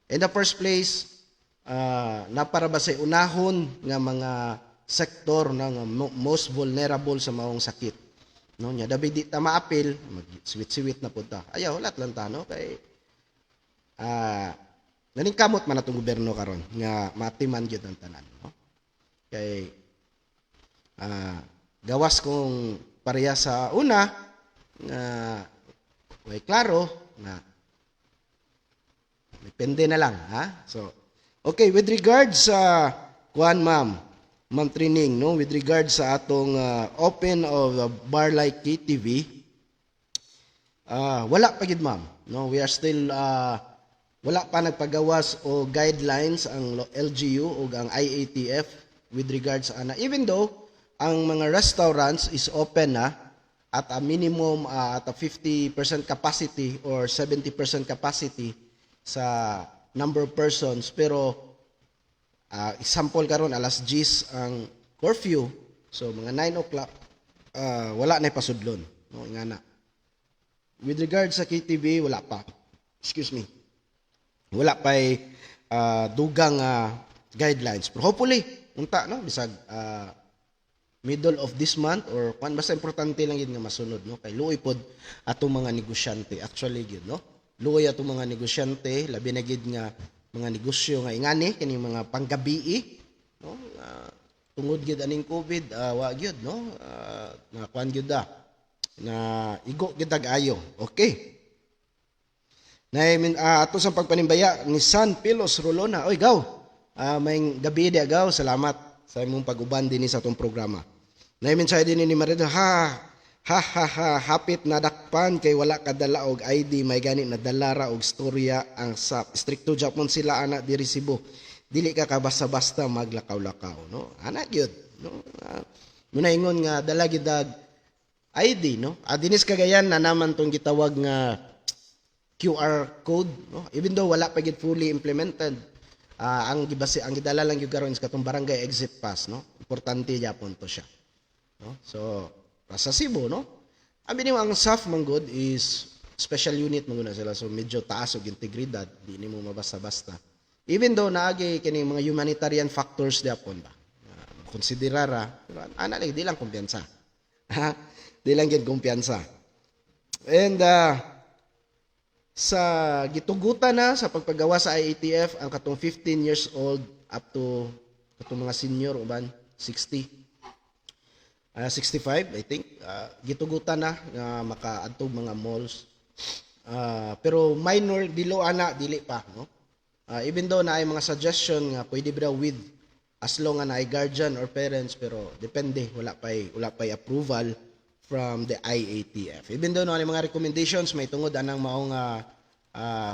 [SPEAKER 5] In the first place, napara ba sa unahon nga mga sektor na nga most vulnerable sa maong sakit, no? Nya dabi di ta maapil, mag-siwit-siwit na pud ta. Ayaw, hulat lang ta, no? Kay naningkamot man atong gobyerno karon nga maatiman gyud ang tanan, no? Kay gawas kung pareha sa una nga way klaro na depende na lang, ha? So okay, with regards sa kuan, ma'am, Ma'am Trining, no, with regards sa atong open of the bar like KTV, wala pa gid, ma'am, no? We are still wala pa nagpagawas o guidelines ang LGU o ang IATF with regards ana, even though ang mga restaurants is open na at a minimum, at a 50% capacity or 70% capacity sa number of persons. Pero example, karon alas 10 ang curfew, so mga 9 o'clock wala na pasudlon, no? Ingana with regards sa KTV, wala pa, excuse me, wala pa dugang guidelines. Pero hopefully unta, no, bisag middle of this month or kwan, basta importante lang yun nga masunod, no? Kay luoy pod atong mga negosyante, actually gyud, no? Luoy atong mga negosyante, labi na gid nga mga negosyo nga ingani kining mga panggabii, no? Tungod gyud aning COVID, wa gyud, no? Na kuan gyud da na igo gyud ayo. Okay. Na ato sa pagpanimbaya ni San Pilos Rolona. Oy gaw. May gabi di gaw, salamat sa imong pag-uban dinhi sa atong programa. Na mensahe din ni Maridel, "Ha ha ha ha, hapit nadakpan kay wala kadala og ID, may gani nadala ra og storya ang SAP. Strikto japon sila ana diri Cebu. Dili ka kabasta-basta maglakaw-lakaw," no? Ana gyud, no? Muna ingon nga dala gyud ID, no? Dinis Cagayan na naman tong gitawag nga QR code, no? Even though wala pa gyud fully implemented, ang gibase, ang gidala lang gyud karon is katong barangay exit pass, no? Importante gyapon to siya, no? So sa Cebu, no? Abi nimo ang SAF man gud is special unit man gud na sila, so medyo taas og integridad, di nimo mabasta-basta. Even though naagi kini mga humanitarian factors gyapon ba. Konsiderara, pero ana lang, di lang kumpiyansa. Di lang gyud kumpiyansa. And sa gitugutan na sa pagpagawa sa IATF ang katong 15 years old up to katong mga senior uban 60, 65 I think, gitugutan na nga makaadto mga malls. Pero minor below ana dili pa, no? Even though na ay mga suggestion nga pwede ba daw with as long nga naay guardian or parents, pero depende, wala pa'y approval from the IATF. Even though na mga recommendations may tungod anang maong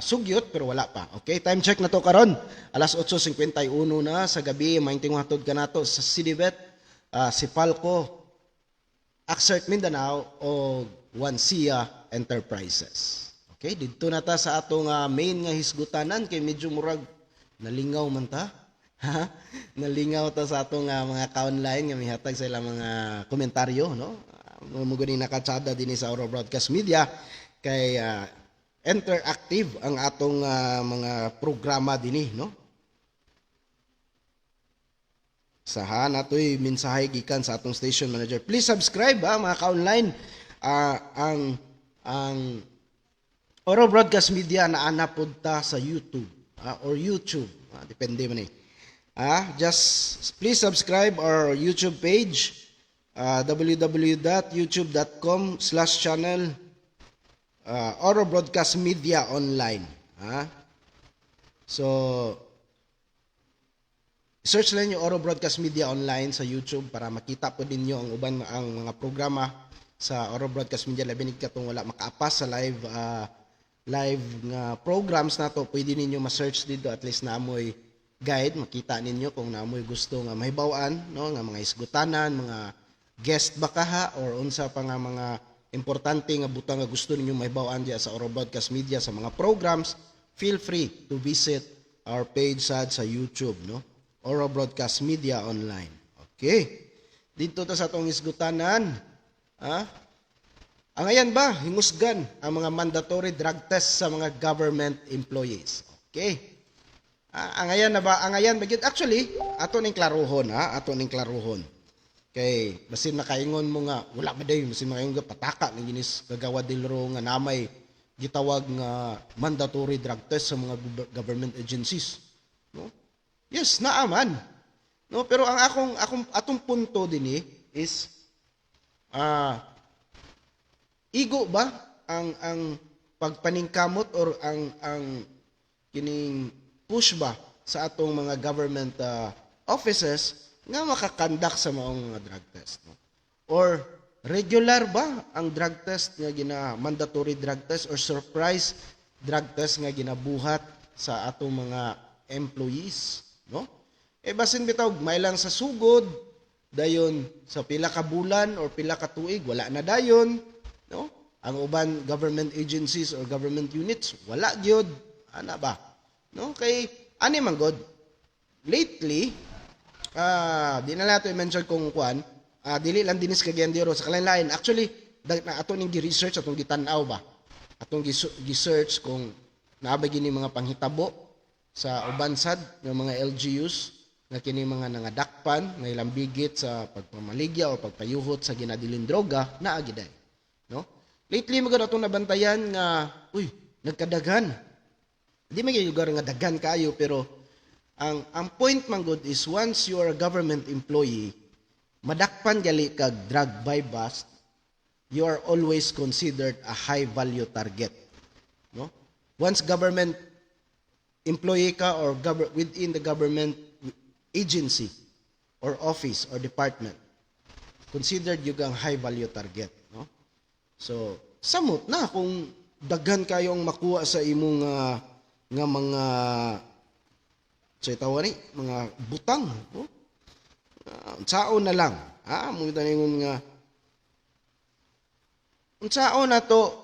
[SPEAKER 5] sugyot, pero wala pa. Okay, time check na to karon. Alas 8:51 na sa gabi, maayong hatod kanato sa CDBet, Sipalco, Axert Mindanao o Wansia Enterprises. Okay, didto na ta sa atong main nga hisgutanan kay medyo murag nalingaw man ta. Ha? Nalingaw ta sa atong mga ka-online nga mihatag sa ilang mga komentaryo, no? Mo gani nakatsada dinhi sa Auro Broadcast Media kay interactive ang atong mga programa dinhi, no? Sa ha natoy mensahe gikan sa atong station manager. Please subscribe ha, mga ka-online. Ang Oro Broadcast Media na ana pod ta sa YouTube or YouTube, depende man eh. Just please subscribe our YouTube page, www.youtube.com/channel Oro Broadcast Media Online. So search lang yung Oro Broadcast Media Online sa YouTube para makita po ninyo ang uban ang mga programa sa Oro Broadcast Media, labi ni katong wala makaapas sa live nga programs nato. Pwede ninyo ma-search dito, at least naamoy guide, makita ninyo kung naamoy gusto nga mahibaw-an, no, nga mga isgutanan, mga guest ba kaha or unsa pa nga mga importante nga butang nga gusto ninyo mahibaw-an diya sa Oro Broadcast Media sa mga programs. Feel free to visit our page sa YouTube, no? Oro Broadcast Media Online. Okay, dito ta sa atong isgutanan, ha. Angayan ba hingusgan ang mga mandatory drug test sa mga government employees? Okay. Angayan na ba? Angayan ba gyud? Actually, ato ning klaruhon ha, ato ning klaruhon. Kay basin makaingon mo nga wala ba dayon, basin makaingon nga pataka ni ginis kagawad del nga namay gitawag nga mandatory drug test sa mga government agencies. No? Yes, naaman. No, pero ang akong akong atong punto dinhi is igo ba ang pagpaningkamot or ang kining push ba sa atong mga government offices nga maka-conduct sa maong mga drug test, no? Or regular ba ang drug test nga gina mandatory drug test or surprise drug test nga ginabuhat sa atong mga employees, no? Eh basin bitaw may lang sa sugod, dayon sa pila ka bulan or pila ka tuig wala na dayon, no? Ang uban government agencies or government units wala gyud ana ba, no? Kay ani man god lately, di na nato i-mention kung kuan, dili lang dinis Cagayan de Oro, sa kalain-lain actually na ato ning gi-research, atong gitan-aw ba, atong gi-search kung naa ba gini mga panghitabo sa uban sad nga mga LGUs nga kini mga nangadakpan nga ilang bigit sa pagpamaligya o pagpayuhot sa ginadilin droga naa giday, no? Lately mo atong nabantayan nga uy nagkadaghan. Di man gyud lugar nga daghan kayo, pero ang point man gud is once you are a government employee, madakpan gali kag drug buy bust, you are always considered a high value target, no? Once government employee ka or within the government agency or office or department, considered gyud kang high value target, no? So samot na kung daghan kayong makuha sa imong nga mga, sa tawa ni mga butang, no? Unsaon na lang, ha, mo ingon nga unsaon na to,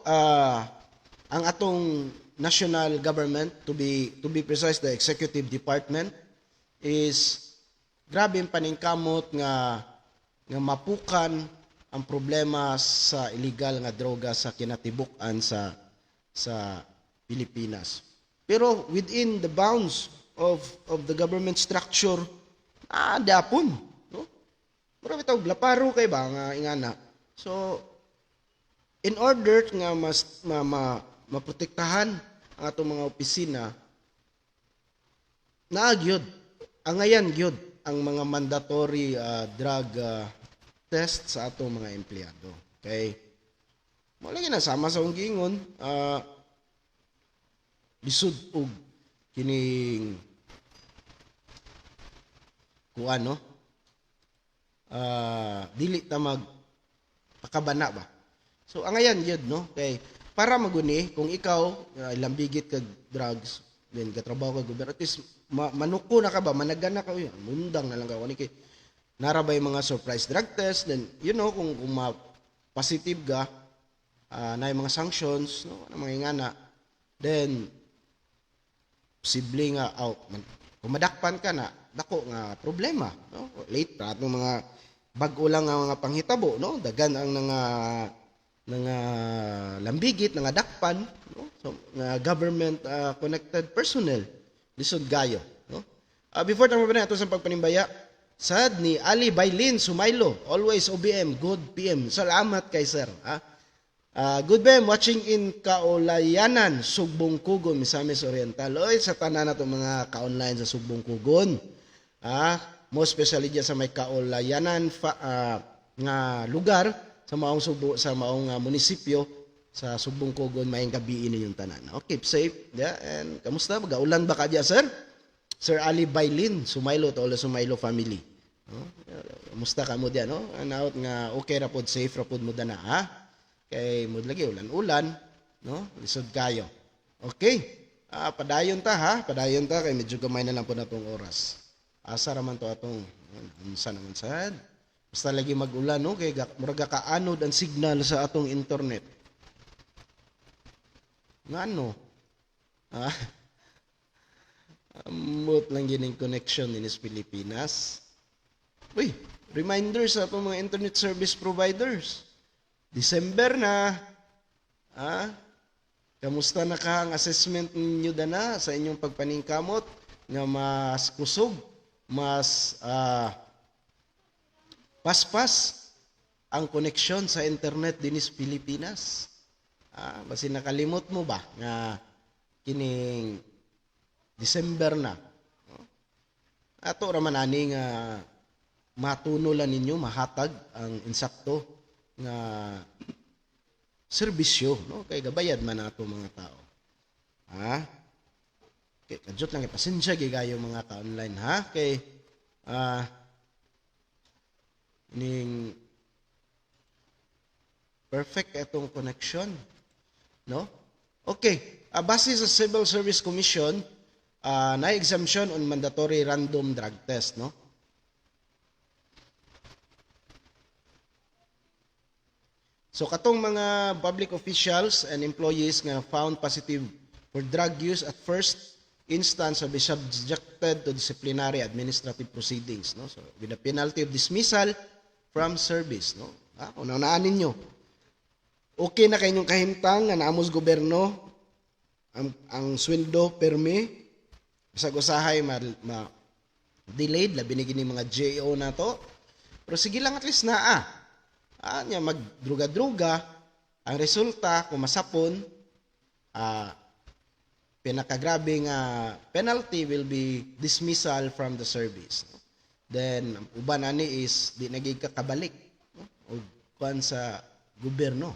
[SPEAKER 5] ang atong national government, to be precise, the executive department, is grabe ang paningkamot nga mapukan ang problema sa illegal nga droga sa kinatibuk-an sa Pilipinas. Pero within the bounds of the government structure, dapon, no? Mura bitaw laparo kay ba nga ingana. So in order nga mas maprotektahan ang atong mga opisina, naa gyud, angayan gyud ang mga mandatory drug test sa atong mga empleyado. Kay mo lagi na sama sa akong giingon, lisod og kining kuan, no? Dili ta mag pakabana ba. So angayan gyud, no, kay para maguni kung ikaw lambigit kag drugs, then gatrabaho kag gobyerno, at least manuko na ka ba, managan na ka, uy, mundang na lang ka kani kay nara ba yung mga surprise drug test, then kung ma positive ka, na yung mga sanctions, no, ano mga ingana, then posible nga out man, kung madakpan ka na, dako nga problema, no? Late pa atong mga bag-o lang nga mga panghitabo, no, dagan ang nga lambigit nga dakpan, no? So nga government connected personnel, lisod gayo, no? Before ta mo ato sa pagpanimbaya sad ni Ali Bailin Sumaylo, always OBM, good PM. Salamat kay sir, ha. Good PM, watching in Kaulayanan, Sugbong Kugon, Misamis Oriental. Oy, sa tanan nato mga ka-online sa Sugbong Kugon. Most especially diyan sa may Kaulayanan nga lugar sa maong Subo, sa maong munisipyo sa Sugbong Kugon, maayong gabii ninyong tanan. Okay, keep safe. Yeah, and kamusta? Gaulan ba ka diya, sir? Sir Ali Bailin, Sumaylo, to all the Sumaylo family. No? Kamusta ka mo diyan, no? Anaot nga okay ra pod, safe ra pod mo dana, ha? Kay mo lagi ulan-ulan, no? Lisod kayo. Okay. Padayon ta, ha? Padayon ta kay medyo gamay na lang po na tong oras. Asa ra man to atong unsa naman sad. Basta lagi mag-ulan, no, kay murag kaanod ang signal sa atong internet. Ngano? Amot lang gining connection dinis Pilipinas. Uy, reminder sa atong mga internet service providers. December na. Kamusta na ka ang assessment ninyo dana sa inyong pagpaningkamot nga mas kusog, mas paspas ang koneksyon sa internet dinis Pilipinas? Basin nakalimot mo ba nga kining December na. No? Ato ra man ani nga matunulan ninyo, mahatag ang insakto nga serbisyo, no, kay gabayad man ato mga tao. Ha? Kay kadyot lang, pasensya gyud kayo mga ka-online, ha, kay ning perfect atong connection, no? Okay, base sa Civil Service Commission, na exemption on mandatory random drug test, no? So katong mga public officials and employees nga found positive for drug use at first instance will be subjected to disciplinary administrative proceedings, no? So with the penalty of dismissal from service, no? Kung naunaan ninyo. Okay na kay inyong kahimtang nga naamos gobyerno ang sweldo permi, bisag usahay ma delayed, labi ni gini mga JO na to. Pero sige lang, at least naa. Nya magdruga-druga, ang resulta kung masapon, Pinakagrabe nga penalty will be dismissal from the service, no? Then ang uban ani is di na gyud ka kabalik, no? Og kuan sa gobyerno.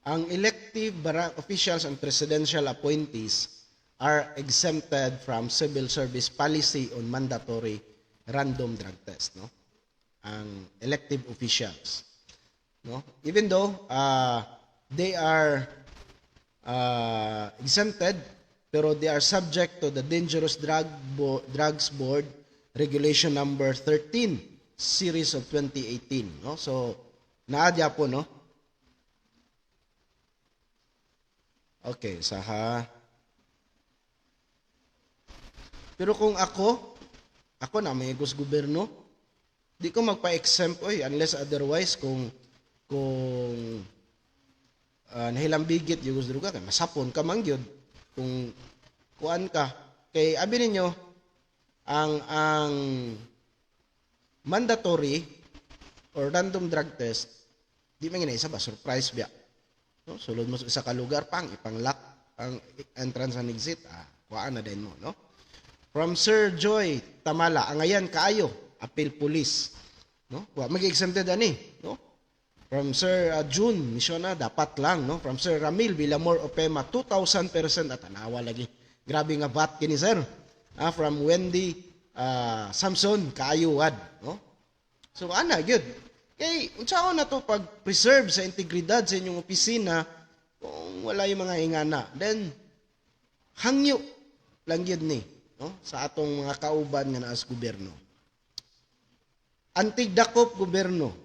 [SPEAKER 5] Ang elective officials and presidential appointees are exempted from civil service policy on mandatory random drug test, no? Ang elective officials, no? Even though they are exempted, pero they are subject to the Dangerous Drugs Board Regulation number 13 series of 2018, no? So naa po, no? Okay, saha. Pero kung ako, ako na may gus gobyerno, di ko magpa-exempt oy, unless otherwise kung nahilambigit yung gusto droga kay masapon ka man gyud kung kuan ka kay abi ninyo ang mandatory or random drug test, di man gina isa ba surprise biya, no? Sulod mo sa isa ka lugar, pang ipang-lock ang entrance and exit, kuan na din mo, no? From Sir Joy Tamala, angayan kaayo, appeal police, no? Wa mag-exempted ani, no? From Sir June Misiona, dapat lang, no? From Sir Ramil Villamor Opema, 2000% at tanawa lagi. Grabe nga VAT kini, sir. From Wendy Samson, kaayuad, no? So ana gyud. Kay unsaon na to pag preserve sa integridad sa inyong opisina kung wala yung mga ingana? Then hangyo lang gyud ni, no, sa atong mga kauban nga naa sa gobyerno. Antigdakop gobyerno.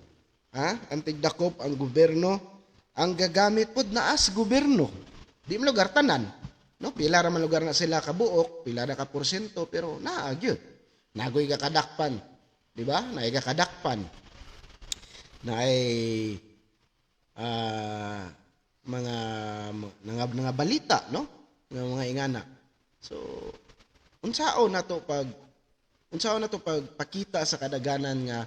[SPEAKER 5] Ha? Antigdakop ang gobyerno, ang gagamit pod naa sa gobyerno. Di man lugar tanan. No, pila ra man lugar na sila kabuok, pila ra ka porsyento, pero naa gyud. Nagoy ka kadakpan, di ba? Naay ka kadakpan. Naay mga mga balita, no? Nga mga ingana. So unsaon na to pagpakita sa kadaganan nga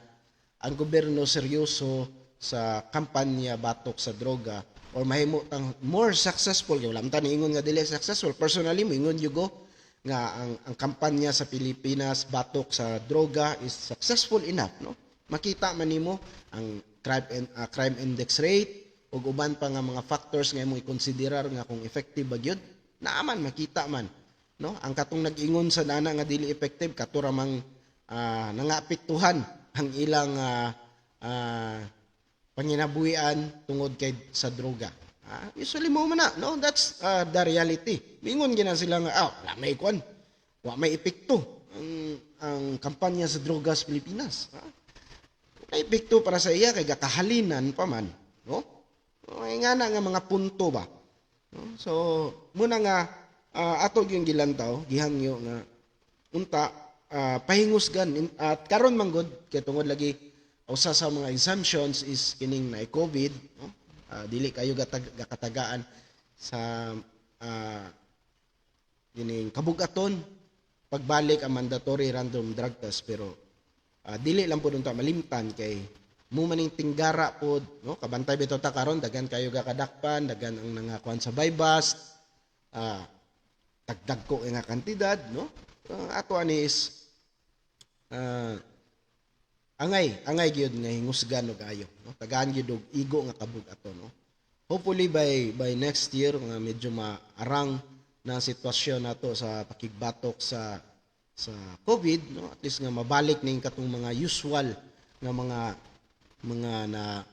[SPEAKER 5] ang gobyerno seryoso sa kampanya batok sa droga or mahimo tang more successful, kay wala man ta niingon nga dili successful? Personally, moingon yugo nga ang kampanya sa Pilipinas batok sa droga is successful enough, no? Makita man nimo ang crime index rate ug uban pa nga mga factors nga imong ikonsiderar nga kung effective ba gyud. Naa man, makita man, no? Ang katong nag-ingon sa dana nga dili effective, kato ra mang nangaapektuhan ang ilang panginabuhian tungod kay sa droga. Usually mo man na, no? That's the reality. Mingon gina sila nga wala may kwan, wa may epekto ang kampanya sa droga sa Pilipinas. May epekto para sa iya kay gakahalinan pa man, no? Ay nga na nga mga punto ba, no? So muna nga ato gyud gilantaw, gihangyo nga unta pahingusgan at karon man gud kay tungod lagi usa sa mga exemptions is kining na COVID, no? Dili kayo gakatagaan sa kining kabugaton pagbalik ang mandatory random drug test, pero dili lang pud unta malimtan kay mo maning tinggara pod, no? Kabantay bitaw ta karon, daghan kayo gakadakpan, daghan ang nangakuan sa buy-bust, tagdag ko nga kantidad, no? Ang ato ani is angay gyud nga hingusgan og ayo, no? Tagaan gyud og igo nga kabug ato, no? Hopefully by next year nga medyo maarang na ang sitwasyon nato sa pakigbatok sa COVID, no? At least nga mabalik ning katong mga usual nga mga na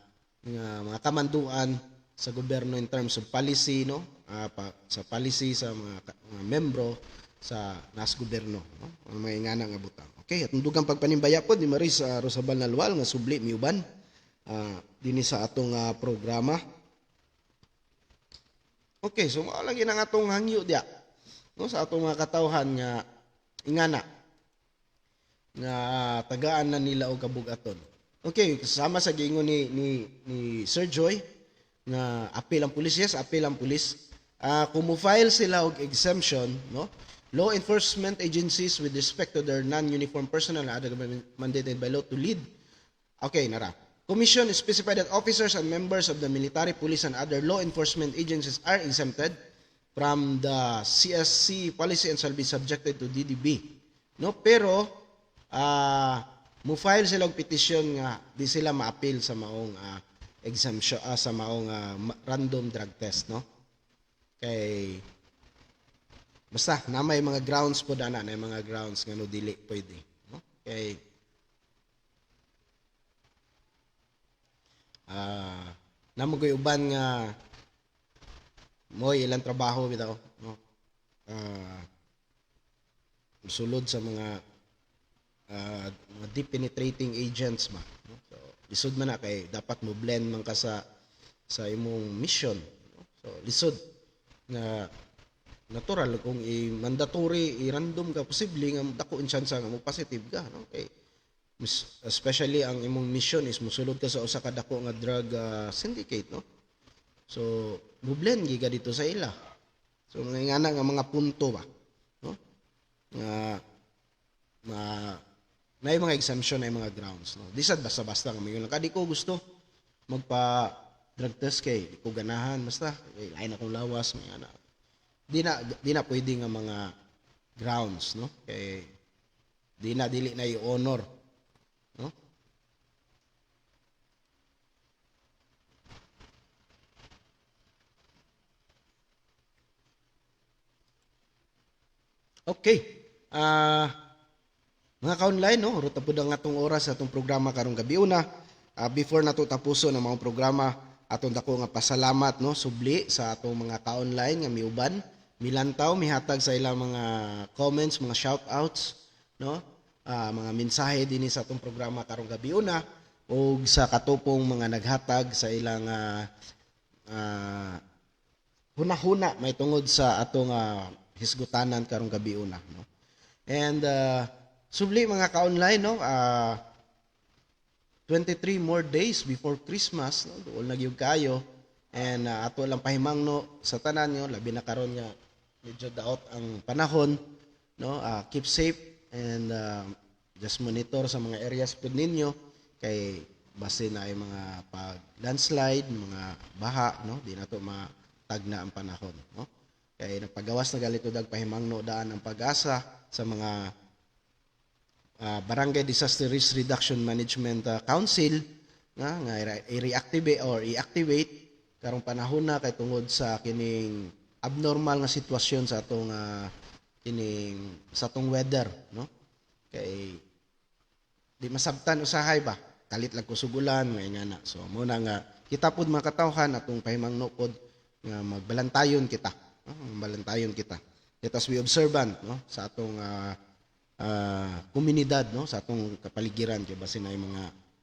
[SPEAKER 5] nga mga kamanduan sa gobyerno in terms of policy, no? Sa policy sa mga membro sa nas gobyerno, no? Ang mga ingana nga butang. Okay, at dugang pagpanimbaya pod ni Maris Rosabal Nalwal nga subli miuban dinhi sa atong programa. Okay, so mao lagi na nga atong hangyo diya, no, sa atong mga katawhan nga ingana nga tagaan na nila og kabugaton. Okay, kasama sa giingon ni Sir Joy nga apil ang pulis. Yes, apil ang pulis. Kung mo-file sila og exemption, no? Law enforcement agencies with respect to their non-uniform personnel and other mandated by law to lead. Okay, nara. Commission specified that officers and members of the military, police, and other law enforcement agencies are exempted from the CSC policy and shall be subjected to DDB. No, pero mo file sila og petition nga di sila ma-appeal sa maong exemption, sa maong random drug test, no? Kay basta na may mga grounds po dana, na may mga grounds nga no dili pwede, no? Kay namo koy uban nga mo'y ilang trabaho bitaw, no? Sulod sa mga deep penetrating agents ba, no? So lisod man na kay dapat mo blend man ka sa imong mission, no? So lisod nga natural kung i-mandatory i-random ka, posible nga dako ang chance nga mo positive ka, no? Kay especially ang imong mission is mosulod ka sa usa ka dako nga drug syndicate, no? So mo blend gyud ka dito sa ila. So mga ingana nga mga punto ba, no? Nga ma naay mga exemption, naay mga grounds, no? Di sad basta-basta nga moingon lang ka, "Di ko gusto magpa drug test kay di ko ganahan, basta kay lain akong lawas," mga ana. Di na pwede nga mga grounds, no? Kay di na dili na i-honor, no? Okay. Mga ka-online, no? Ruta po ang atong oras sa atong programa karong gabi una. Before nato tapuson ang mga programa, atong dako nga pasalamat, no, subli sa atong mga ka-online nga miuban, milantaw, mihatag sa ilang mga comments, mga shout-outs, no? Mga mensahe dinhi sa atong programa karong gabi una ug sa katupong mga naghatag sa ilang hunahuna may tungod sa atong hisgutanan karong gabi una, no? And subli mga ka-online, no, 23 more days before Christmas, no? Duol na gyud kayo and ato lang pahimangno sa tanan nyo, labi na karon nga medyo daot ang panahon, no? Keep safe and just monitor sa mga areas pud ninyo kay base na ay mga pag landslide, mga baha, no? Di na to matagna ang panahon, no? Kay nagpagawas na galito dag pahimangno daan ang PAGASA sa mga Barangay Disaster Risk Reduction Management Council nga i-reactivate or i-activate karong panahon na kay tungod sa kining abnormal nga sitwasyon sa atong kining sa atong weather, no? Kay di masabtan usahay ba, kalit lang kusog ulan, may nga na. So mo na nga kita pud mga katawhan, atong pahimangno pod nga magbalantayon kita, no? Magbalantayon kita. Let us be observant, no, sa atong komunidad, no, sa atong kapaligiran kay basin ay mga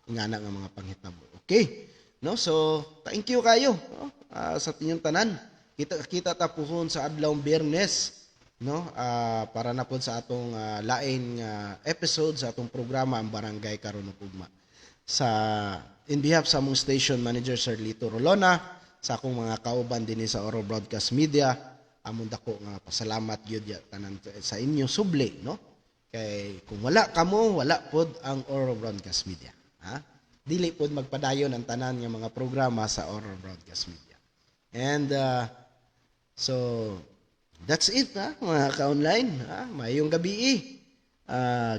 [SPEAKER 5] ingana nga mga panghitabo. Okay, no? So thank you kayo, no? Sa inyong tanan. Kita kita ta puhon sa adlaw Biyernes, no? Para na pod sa atong lain nga episode sa atong programa ang Barangay Karon ug Ugma. Sa in behalf sa among station manager Sir Lito Rolona, sa akong mga kauban dinhi sa Oro Broadcast Media, among dako nga pasalamat gyud ya tanan sa inyo subli, no? Kay kung wala kamo, wala pod ang Oro Broadcast Media, ha? Dili pod magpadayon ang tanan nga mga programa sa Oro Broadcast Media. And so that's it, ha, mga ka-online, ha? Mayong gabi.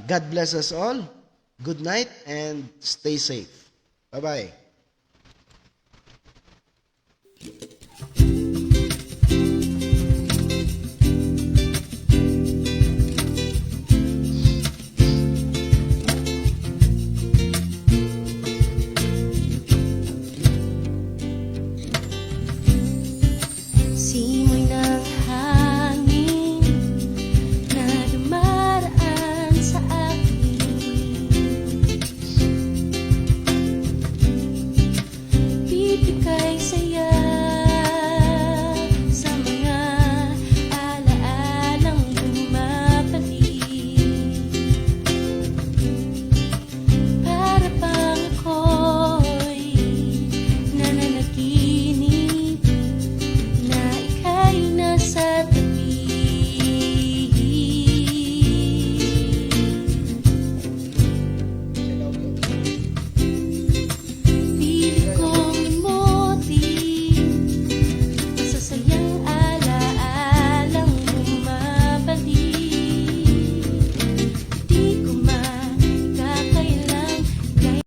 [SPEAKER 5] God bless us all. Good night and stay safe. Bye-bye.